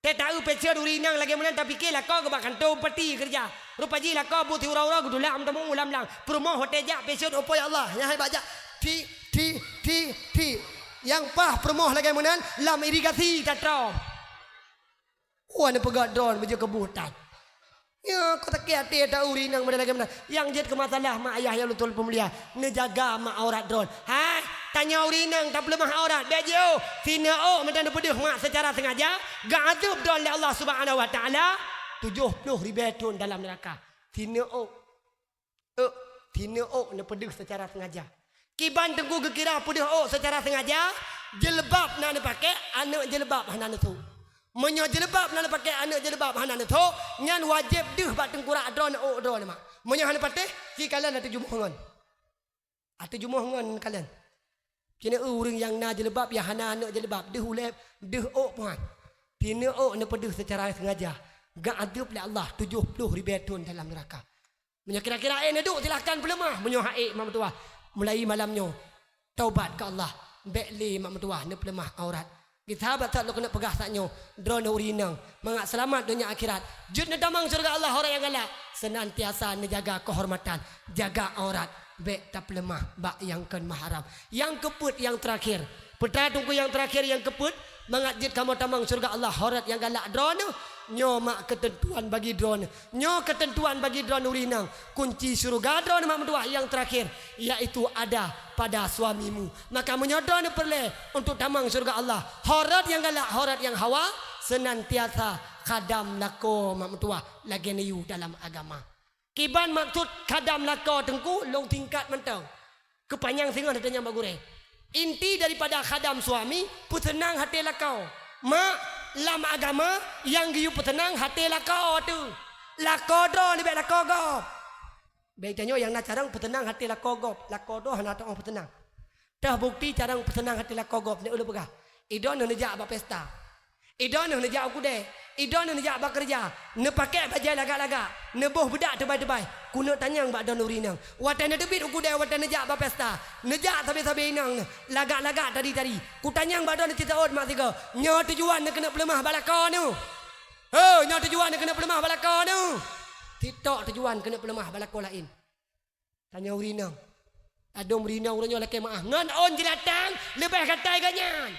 Tée taeu peuceuet ureuëng inong lagée meunan tapike lakoe geuh bak kantô bupati keureuja. Rupa jih lakoe buet siuroe-uroe geutulak meutamong u lam-lam. Peurumoh watée jak peuceuet, oh po ya Allah, nyang hai bak jak. Thi, thi, thi, thi. Nyang paih peurumoh lagée meunan lam irigasi tatroe. Wan peugah droeneuh beujeuet keu buhtan. Nyoe ka sakét até taeu ureuëng inong model lagée meunan. Nyang jeuet keu masalah mak ayah nyang lôn tuan peumulia, neujaga mak aurat droeneuh. Hai, tanyoe ureuëng inong tapeuleumah aurat, bék jiôh. Sineuk ôk meunan neupeudeuh mak seucara seungaja, geuazeueb droeneuh lé Allah Subhanahu wa Taala tujoh ploh ribée thon dalam neuraka. Sineuk ôk. Ôk, sineuk ôk neupeudeuh seucara seungaja. Kiban teungku geukira peudeuh ôk seucara seungaja, jeuleubaab na neupaké, aneuëk jeuleubaab hana neusôk. Meunyoe jeuleubaab na neupaké, aneuëk jeuleubaab hana neusôk, nyan wajéb deuh bak teungkurak droeneuh ôk droeneuh mak. Meunyoe hana patéh, sikalon ateueh jumoh ngon. Ateueh jumoh ngon kalon. Sineuk ureuëng nyang na jeuleubaab, nyang hana aneuëk jeuleubaab, deuh ulée, deuh ôk puhan. Sineuk ôk neupeudeuh seucara seungaja, geuazeueb lé Allah tujoh ploh ribée thon dalam neuraka. Meunyoe kira-kira ék neuduek, silahkan peuleumah. Meunyoe han ék mak meutuwah, mulai malam nyoe taubat keu Allah, bék lé mak meutuwah neupeuleumah aurat. Sahabat, that lôn keuneuk peugah saat nyoe, droeneuh ureuëng inong, mangat seulamat donya akhirat, jeuet neutamong syeuruga Allah, aurat nyang galak, seunantiasa neujaga keuhormatan, jaga aurat, bék tapeuleumah bak nyang kon mahram. Nyang keupeuet nyang teurakhir, peue teungku nyang teurakhir nyang keupeuet, mangat jeuet kamoe tamong syeuruga Allah, aurat nyang galak droeneuh, nyoe mak keuteuntuan bagi droeneuh. Nyoe keuteuntuan bagi droeneuh ureuëng inong, kunci syeuruga droeneuh mak meutuwah nyang teurakhir, yaitu ada pada suamimu. Maka meunyoe droeneuh peureulée untuk tamong syeuruga Allah, aurat nyang galak, aurat nyang hawa, seunantiasa khadam lakoe mak meutuwah lagée neuyue dalam agama. Kiban maksud khadam lakoe teungku, lôn singkat mantong. Keupanyang singoh teunyang bak gurée. Inti daripada khadam suami, peuseunang até lakoe. Mak, lam agama, nyang geuyue peuseunang até lakoe teuh. Lakoe droeneuh, bék lakoe gob. Bék tanyoe nyang na carông peuseunang até lakoe gob, lakoe droeneuh hana teuôh peuseunang. Teuh bukti carông peuseunang até lakoe gob, nyoe ulôn peugah. Idroeneuh neujak bak pesta. Idroeneuh neujak u keudè, idroeneuh neujak bak keureuja, neupaké bajée lagak-lagak, neuboh beudak teubai-teubai, keuneuk tanyong bak droeneuh ureuëng inong. Watée neuteubiet u keudè, watée neujak bak pesta, neujak sabe-sabe inong neuh, lagak-lagak tari-tari. Kutanyong bak droeneuh cit saôt mak sigoe, nyoe tujuan neuh keuneuk peuleumah bak lakoe neuh? Ho, nyoe tujuan neuh keuneuk peuleumah bak lakoe neuh? Sitok tujuan keuneuk peuleumah bak lakoe laén. Tanyoe ureuëng inong. Ladom ureuëng inong uroe nyoe lakée meuáh. Ngon ôn jeulatang leubeh gatai geuh nyan.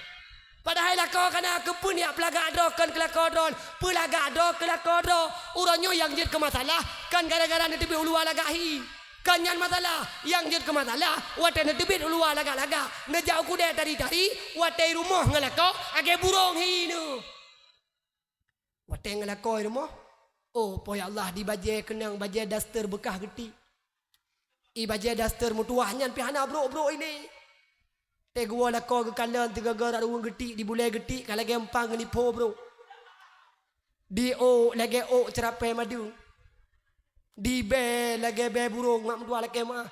Padahai lakoe ka na, keupeue neujak peulagak droe kon keu lakoe droe, peulagak droe keu lakoe droe. Uroe nyoe nyang jeuet keu masalah, kon gara-gara neuteubiet u luwa lagak hi. Kon nyan masalah, nyang jeuet keu masalah, watée neuteubiet u luwa lagak-lagak, neujak u keudè tari-tari, watée i rumoh ngon lakoe, lagée burông hi neuh. Watée ngon lakoe i rumoh, oh, po ya Allah, di bajée keunong bajée daster beukah geutik. I bajée daster meutuwah nyan pih hana brok-brok ilée. Tée geuwoe lakoe geukalon sigoe-goe rot ruweueng geutik, di bulée geutik ka lagée empang geunipo brok. Di ôk lagée ôk ceurapée madu. Di bée lagée bée burông mak meutuwah lakée meuáh.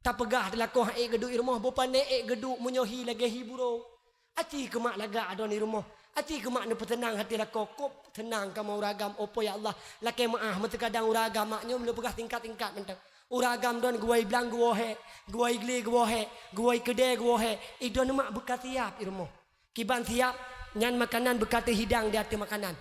Tapeugah teulakoe han ék geuduek i rumoh, boh pane ék geuduek meunyoe hi lagée hi burông. Aci keumak lagak droeneuh i rumoh, aci keumak neupeuseunang até lakoe, kôb seunang kamoe ureuëng agam, oh po ya Allah, lakée meuáh meuteukadang ureuëng agam mak nyoe meuleupeugah singkat-singkat mantong. Ureuëng agam droeneuh geuwoe i blang geuwoe hék, geuwoe i glé geuwoe hék, geuwoe i keudè geuwoe hék, idroeneuh mak beukah siab i rumoh. Kiban siab, nyan makanan beukah teuhidang di ateueh makanan.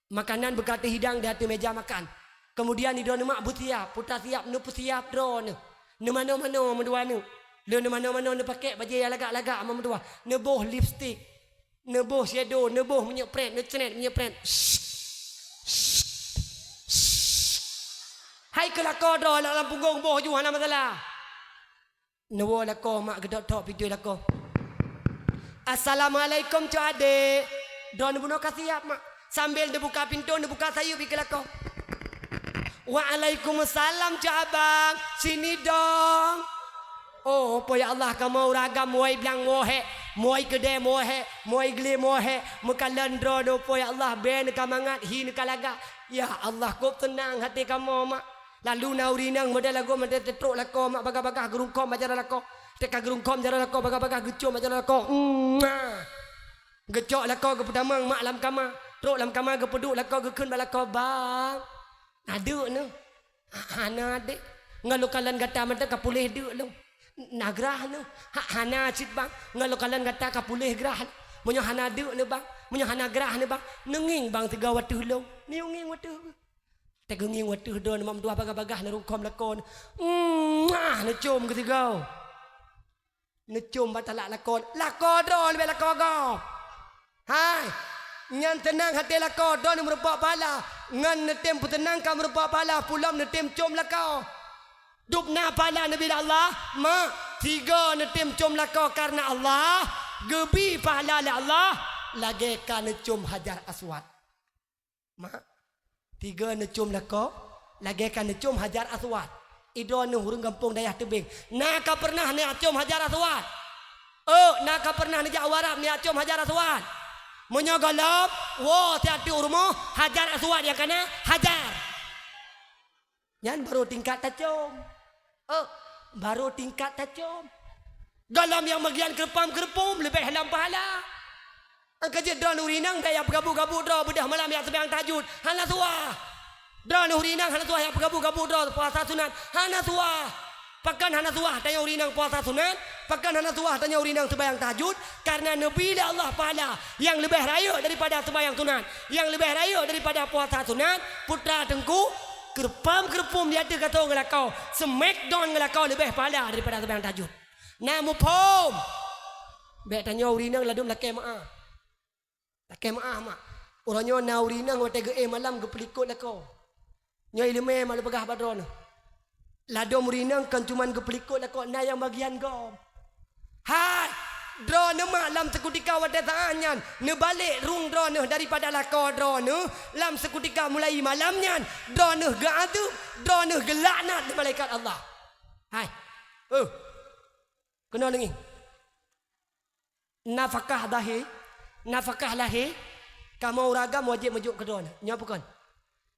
Makanan beukah teuhidang di ateueh méja makan. Keumudian idroeneuh mak beusiab, peue tasiab, neupeusiab droeneuh. Neumanoe-manoe meudua neuh. Lheueh neumanoe-manoe neupaké bajée nyang lagak-lagak mak meutuwah. Neuboh lipstik, neuboh shadow, neuboh minyeuk prét, neucrét minyeuk prét. Hai keu lakoe droe lam punggong boh ju hana masalah. Neuwoe lakoe mak geutok-tok pintoe lakoe. "Assalamualaikum, Cok Adek." Droeneuh bunoe ka siab mak. Sambil neubuka pintoe, neubuka sayeuep i keu lakoe. "Waalaikumsalam, Cok Abang. Sini dong." Oh, Po ya Allah, kamoe ureueng agam muai blang muai hek, muai keudè muai hek, muai glé muai hek, meukalon droeneuh Po ya Allah, bèe neuka mangat, hi neuka lagak. Ya Allah, kôb seunang até kamoe, mak. Lalu na ureueng inong model lagoe model teutrok lakoe, mak, bagah-bagah geurungkôm bak jaroe lakoe. Teuka geurungkôm jaroe lakoe, bagah-bagah geucôm bak jaroe lakoe. Mwah! Geucok lakoe geupeutamong mak lam kama. Trok lam kama geupeuduek lakoe geukheun bak lakoe, "Bang, na deuk neuh?" "Hana, Dek." "Ngon lôn kalon gata mantong ka puléh deuk lôn." "Na grah neuh?" "Ha, hana cit, Bang. Ngon lôn kalon gata ka puléh grah lôn." "Meunyoe hana deuk neuh, Bang, meunyoe hana grah neuh, Bang, neungieng, Bang, sigoe ateueh lôn." "Neungieng ateueh." Teungieng ateueh droeneuh, mak meutuah, bagah-bagah neurungkôm lakoe. Mwah! Neucôm keu sigoe. Neucôm bak talak lakoe, lakoe droe leubeh lakoe gob. Hai, nyan seunang até lakoe droeneuh meurumpok pahala, ngon neutem peuseunang ka meurumpok pahala, peulom neutem com lakoe. Dub na pahala neubri lé Allah, mak, sigoe neutem com lakoe kareuna Allah, geubri pahala lé Allah, lagèe ka neucôm Hajar Aswad. Mak, sigoe neucôm lakoe, lagèe ka neucôm Hajar Aswad. Idroeneuh ureueng gampông dayah teubieng, na ka peureunah neujak com Hajar Aswad? Oh, na ka peureunah neujak u Arab neujak com Hajar Aswad? Meunyoe gohlom, woe siat teuk u rumoh, Hajar Aswad nyang ka na, hajar. Nyan barô tingkat tacôm. Oh, barô tingkat tacôm. Gohlom nyang bagian keureupam-keureupum leubeh lom pahala. Angka jeuet droeneuh ureueng inong bèk jak peugabu-gabu droe beudôh malam jak seumayang tahajud, hana suah. Droeneuh ureueng inong hana suah jak peugabu-gabu droe puasa sunat, hana suah. Pakon hana suah tanyoe ureueng inong puasa sunat? Pakon hana suah tanyoe ureueng inong seumayang tahajud? Kareuna neubri lé Allah pahala nyang leubeh rayeuk daripada seumayang sunat, nyang leubeh rayeuk daripada puasa sunat. Putra teungku, keureupam-keureupum di ateueh gasoe ngon lakoe, smackdown ngon lakoe leubeh pahala daripada seumayang tahajud. Na muphom? Bèk tanyoe ureueng inong ladôm lakèe meu'ah. Lakèe meu'ah, mak. Uroe nyoe na ureueng inong watèe geuéh malam geupeulikot lakoe. Nyoe ileumèe mak lôn peugah bak droeneuh. Ladôm ureueng inong kon cuman geupeulikot lakoe, na nyang bagian gob. Hai, droeneuh mak lam seukutika watèe saát nyan neubalek rhueng droeneuh daripada lakoe droeneuh, lam seukutika mulai malam nyan droeneuh geuazeueb, droeneuh geulaknat lé malaikat Allah. Hai. Uh. Keunoe deungoe. Nafakah zahé, nafakah lahé, kamoe ureueng agam wajéb meujok keu droeneuh. Nyoe pakon?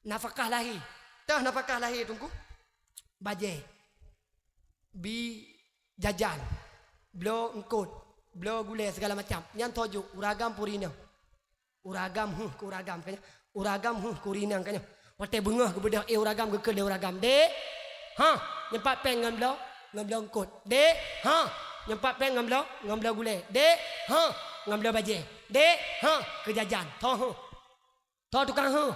Nafakah lahé. Toh nafakah lahé teungku? Bajèe. Bi jajan. Bloe eungkôt. Bloe gulèe, sigala macam. Nyan toh jok, ureueng agam puri nyoe. Ureueng agam, huh, keu ureueng agam, ka nyoe. Ureueng agam, huh, keu ureueng inong, ka nyoe. Watèe beungoh geubeudôh, eh, ureueng agam geukheun lé ureueng agam, "Dek, ha, nyoe pat pèng ngon bloe, ngon bloe eungkôt. Dek, ha, nyoe pat pèng ngon bloe, ngon bloe gulèe. Dek, ha, ngon bloe bajèe. Dek, ha, keu jajan." Toh, huh. Toh tukang, huh.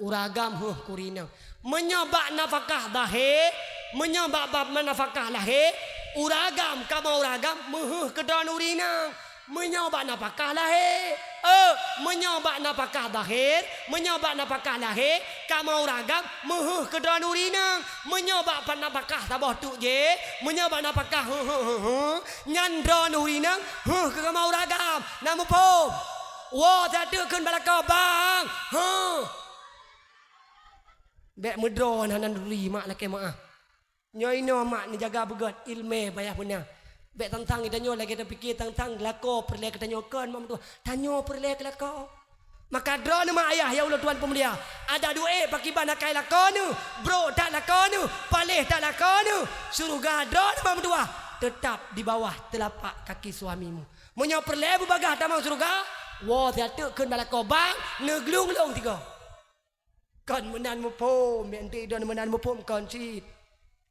Ureueng agam, huh, keu ureueng inong. Meunyoe bak nafakah zahé, meunyoe bak bab nafakah lahé, ureueng agam, kamoe ureueng agam, meuheuh keu droeneuh ureueng inong. Meunyoe bak nafakah lahé, eh, meunyoe bak nafakah zahé, meunyoe bak nafakah lahé, kamoe ureueng agam meuheuh keu droeneuh ureueng inong. Meunyoe bak nafakah saboh teuk jih, meunyoe bak nafakah, huh, huh, huh, huh, nyan droeneuh ureueng inong heuh keu kamoe ureueng agam. Na muphom? Woe siat teuk kheun bak lakoe, "Bang, heuh." Bèk meudroe hana neuturi, mak, lakèe meu'ah. Nyoe inoe mak neujaga beugöt, ileumèe payah peuna. Bèk tang-tang geutanyoe lagèe tapike tang-tang lakoe peureulèe geutanyoe, kon mak meutuah. Tanyoe peureulèe keu lakoe. Maka droeneuh mak ayah nyang ulôn tuan peumulia, adak duek pakriban akai lakoe neuh, brok that lakoe neuh, paléh that lakoe neuh, syeuruga droeneuh mak meutuah teutap di bawah teulapak kaki suamimu. Meunyoe peureulèe beubagaih tamong syeuruga, woe siat teuk kheun bak lakoe, "Bang, neuglung lôn sigoe." Kon meunan muphom, bèk eunteuk droeneuh meunan muphom kon cit.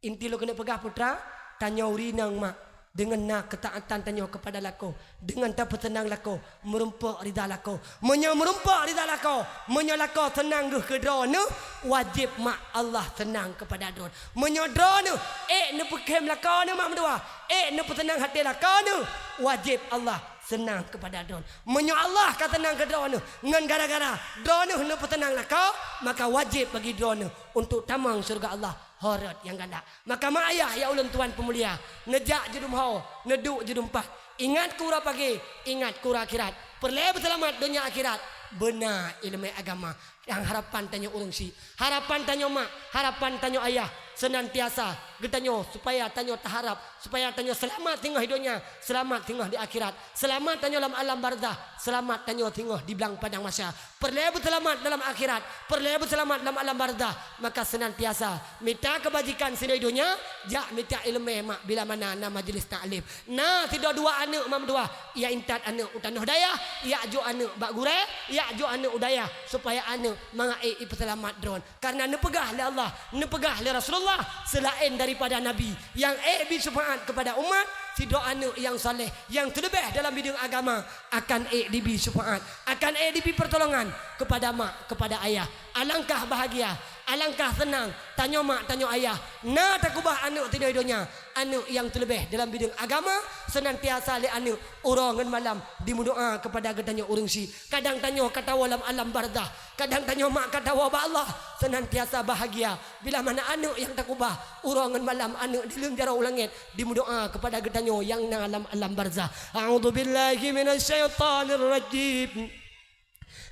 Inti lôn keuneuk peugah putra, tanyoe ureueng inong mak, deungon na keutaatan tanyoe keupada lakoe, deungon tapeuseunang lakoe, meurumpok rida lakoe. Meunyoe meurumpok rida lakoe, meunyoe lakoe seunang geuh keu droeneuh, wajéb mak Allah seunang keupada droeneuh. Meunyoe droeneuh ék neupeukhem lakoe neuh mak meutuah, ék neupeuseunang até lakoe neuh, wajéb Allah seunang keupada droeneuh. Meunyoe Allah ka seunang keu droeneuh ngon gara-gara droeneuh neupeuseunang lakoe, maka wajéb bagi droeneuh untuk tamong syeuruga Allah ho rot nyang galak. Maka mak ayah nyang ulôn tuan peumulia, neujak jeudum ho, neuduek jeudum paih. Ingat keu uroe pagée, ingat keu uroe akhirat. Peureulée beuseulamat donya akhirat, beuna ileumèe agama. Nyang harapan tanyoe ureueng syiek, harapan tanyoe mak, harapan tanyoe ayah, seunantiasa geutanyoe, supaya tanyoe taharab, supaya tanyoe seulamat singoh di donya, seulamat singoh di akhirat, seulamat tanyoe lam alam barzah, seulamat tanyoe singoh di blang padang mahsyar. Peureulée beuseulamat dalam akhirat, peureulée beuseulamat lam alam barzah, maka seunantiasa mita keubajikan singoh di donya, jak mita iéleumé mak bila mana na majeulis taklim. Na sidroe dua aneuëk mak meutuwah, ia intat aneuëk u tanoh dayah, ia jok aneuëk bak gurée, ia jok aneuëk u dayah, supaya aneuëk mangat ék ipeuseulamat droen. Karena neupeugah lé Allah, neupeugah lé Rasulullah, seulaén daripada Nabi, nyang ék bi syeufaat keupada umat, sidroe aneuëk nyang saleh, nyang teuleubeh dalam bideueng agama, akan ék dibi syeufaat, akan ék dibi peurtolongan keupada mak, keupada ayah. Alangkah bahagia, alangkah seunang tanyoe mak, tanyoe ayah na takeubah aneuëk singoh di donya, aneuëk nyang teuleubeh dalam bideueng agama, seunantiasa lé aneuëk uroe ngon malam dimeudoá keupada geutanyoe ureuëng syiek. Kadang tanyoe ka tawoe lam alam barzah, kadang tanyoe mak ka tawoe bak Allah, seunantiasa bahagia bila mana aneuëk nyang takeubah uroe ngon malam, aneuëk dileueng jaroe u langét dimeudoá keupada geutanyoe nyang na lam alam barzah. A'udzubillahi minasyaitonirrajim.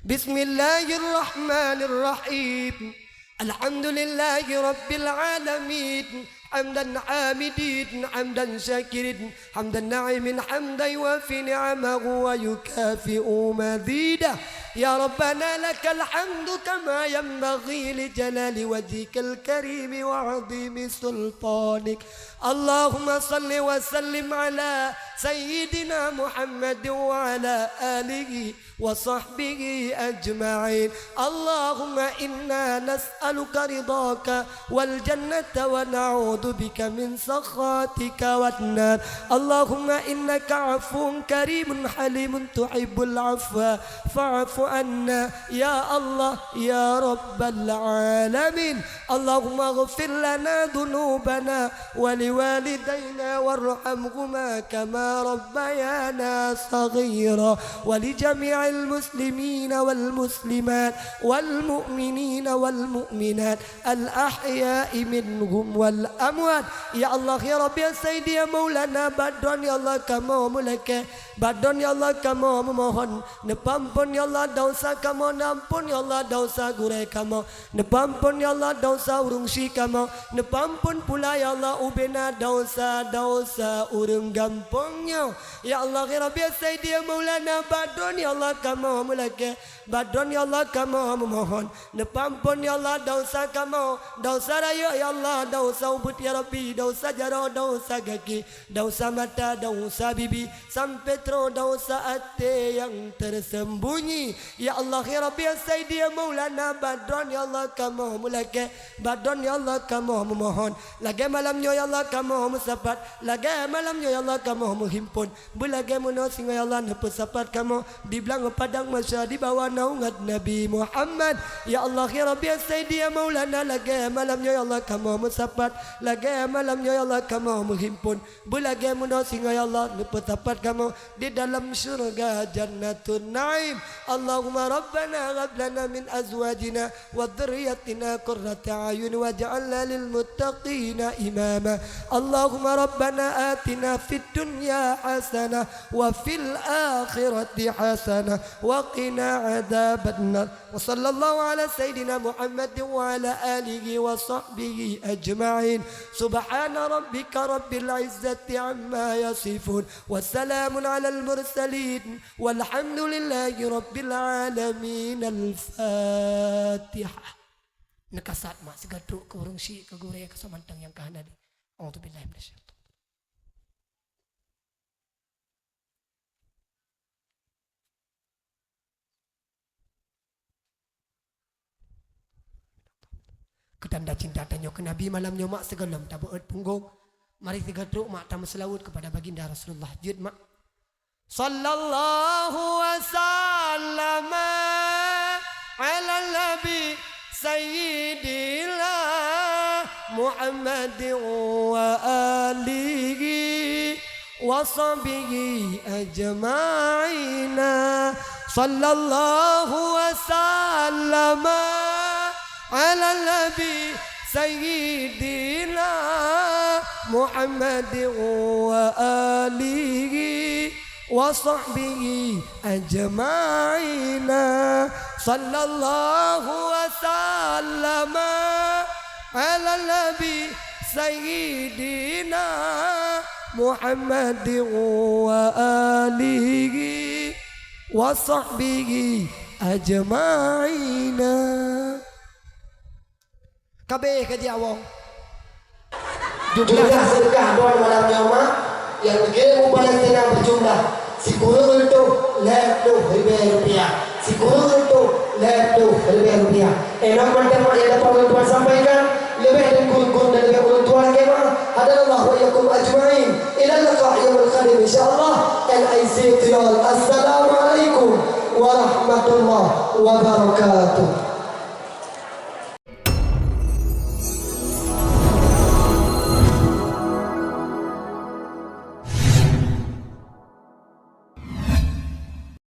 Bismillahirrahmanirrahim. Alhamdulillahi rabbil alamin. Hamdan hamidin, hamdan syakirin, hamdan na'imin, hamdan yuwafi ni'amahu wa yukafi'u mazidah. Ya Rabbana, lakal hamdu kama yanbaghi li jalali wajhikal karimi wa 'azimi sultanik. Allahumma salli wa sallim ala sayyidina Muhammadin wa ala alihi wa sahbihi ajma'in. Allahumma inna nas'aluka ridhaka wal jannata wa na'udzu bika min sakhatika wan nar. Allahumma innaka 'afuwun karimun halimun tuhibbul 'afwa fa'fu 'anna ya Allah ya rabbal 'alamin. Allahumma ighfir lana dzunubana wa liwalidaina warhamhuma kama rabbayana shaghira, wa li jami'il muslimina wal muslimat, wal mu'minina wal mu'minat, al ahya'i minhum wal amwat. Ya Allah, ya Rabbi, ya Sayyidi, ya Maulana, bak droen ya Allah kamoe meulakée, bak droen ya Allah kamoe meumohon, neupeuamphon ya Allah desya kamoe, neuamphon ya Allah desya gurée kamoe. Neupeuamphon ya Allah desya ureuëng syiek kamoe, neupeuamphon pula ya Allah ubena desya-desya ureuëng gampông nyoe. Ya Allah, ya Rabbi, ya Sayyidi, ya Maulana, bak droen ya Allah kamoe meulakée, bak droen ya Allah kamoe meumohon. Neupeuamphon ya Allah desya kamoe, desya rayeuk ya Allah, desya ubit ya Rabbi, desya jaroe, desya gaki, desya mata, desya bibi, sampoe troh desya até nyang teuseubunyi. Ya Allah, ya Rabbi, ya Sayyidi, ya Maulana, bak droen ya Allah kamoe meulakée, bak droen ya Allah kamoe meumohon. Lagée malam nyoe ya Allah kamoe meusapat, lagée malam nyoe ya Allah kamoe meuhimpon. Beulagée meunoe singoh ya Allah neupeusapat kamoe di blang padang mahsyar di bawah naungan Nabi Muhammad. Ya Allah, ya Rabbi, ya Sayyidi, ya Maulana, lagée malam nyoe ya Allah kamoe meusapat, lagée malam nyoe ya Allah kamoe meuhimpon. Beulagée meunoe singoh ya Allah neupeusapat kamoe di dalam syeuruga Jannatun Naim. Allahumma rabbana hab lana min azwajina wa dzurriyyatina qurrata a'yun waj'alna lil muttaqina imama. Allahumma rabbana atina fid dunya hasanah wa fil akhirati hasanah wa qina adzabannar. Wa sallallahu ala sayyidina Muhammadin wa ala alihi wa sahbihi ajma'in. Subhana rabbika rabbil izzati amma yasifun. Wa salamun alal mursalin. Walhamdulillahi rabbil alamin. Al-Fatihah. Neukasat mak sigatrok keu ureuëng syiek keu gurée keu samantang nyang ka hana di. A'udzubillahi minasyaitonir. Keutanda cinta tanyoe keu Nabi malam nyoe mak sigohlom tabeuet punggong. Mari sigoe trok mak tameuseulaweuet keupada baginda Rasulullah. Jeuet mak. Sallallahu wa sallama ala nabi sayyidina Muhammadin wa alihi wa sahbihi ajma'ina. Sallallahu wa sallama ala nabi sayyidina Muhammadin wa alihi wa sahbihi ajma'ina. Sallallahu wa sallama ala nabi Sayyidina Muhammadin wa alihi wa sahbihi ajma'ina. Ka abéh ka jiawong. Jumlah sedekah droen malam nyoe, mak, nyang geukirém u Palestina beujumlah sikureueng reutôh lhèe plôh ribèe rupiah. Sikureueng reutôh lhèe plôh ribèe rupiah. Inong mantong nyang dapat ulôn tuan sampaikan, leubeh dan kureueng-kureueng dan leubeh ulôn tuan, keuh, mak. Hadanallahu wa iyyakum ajma'in. Ilal liqa' yaumil qadim, insyaallah. L I C Tiyol. Assalamualaikum warahmatullahi wabarakatuh.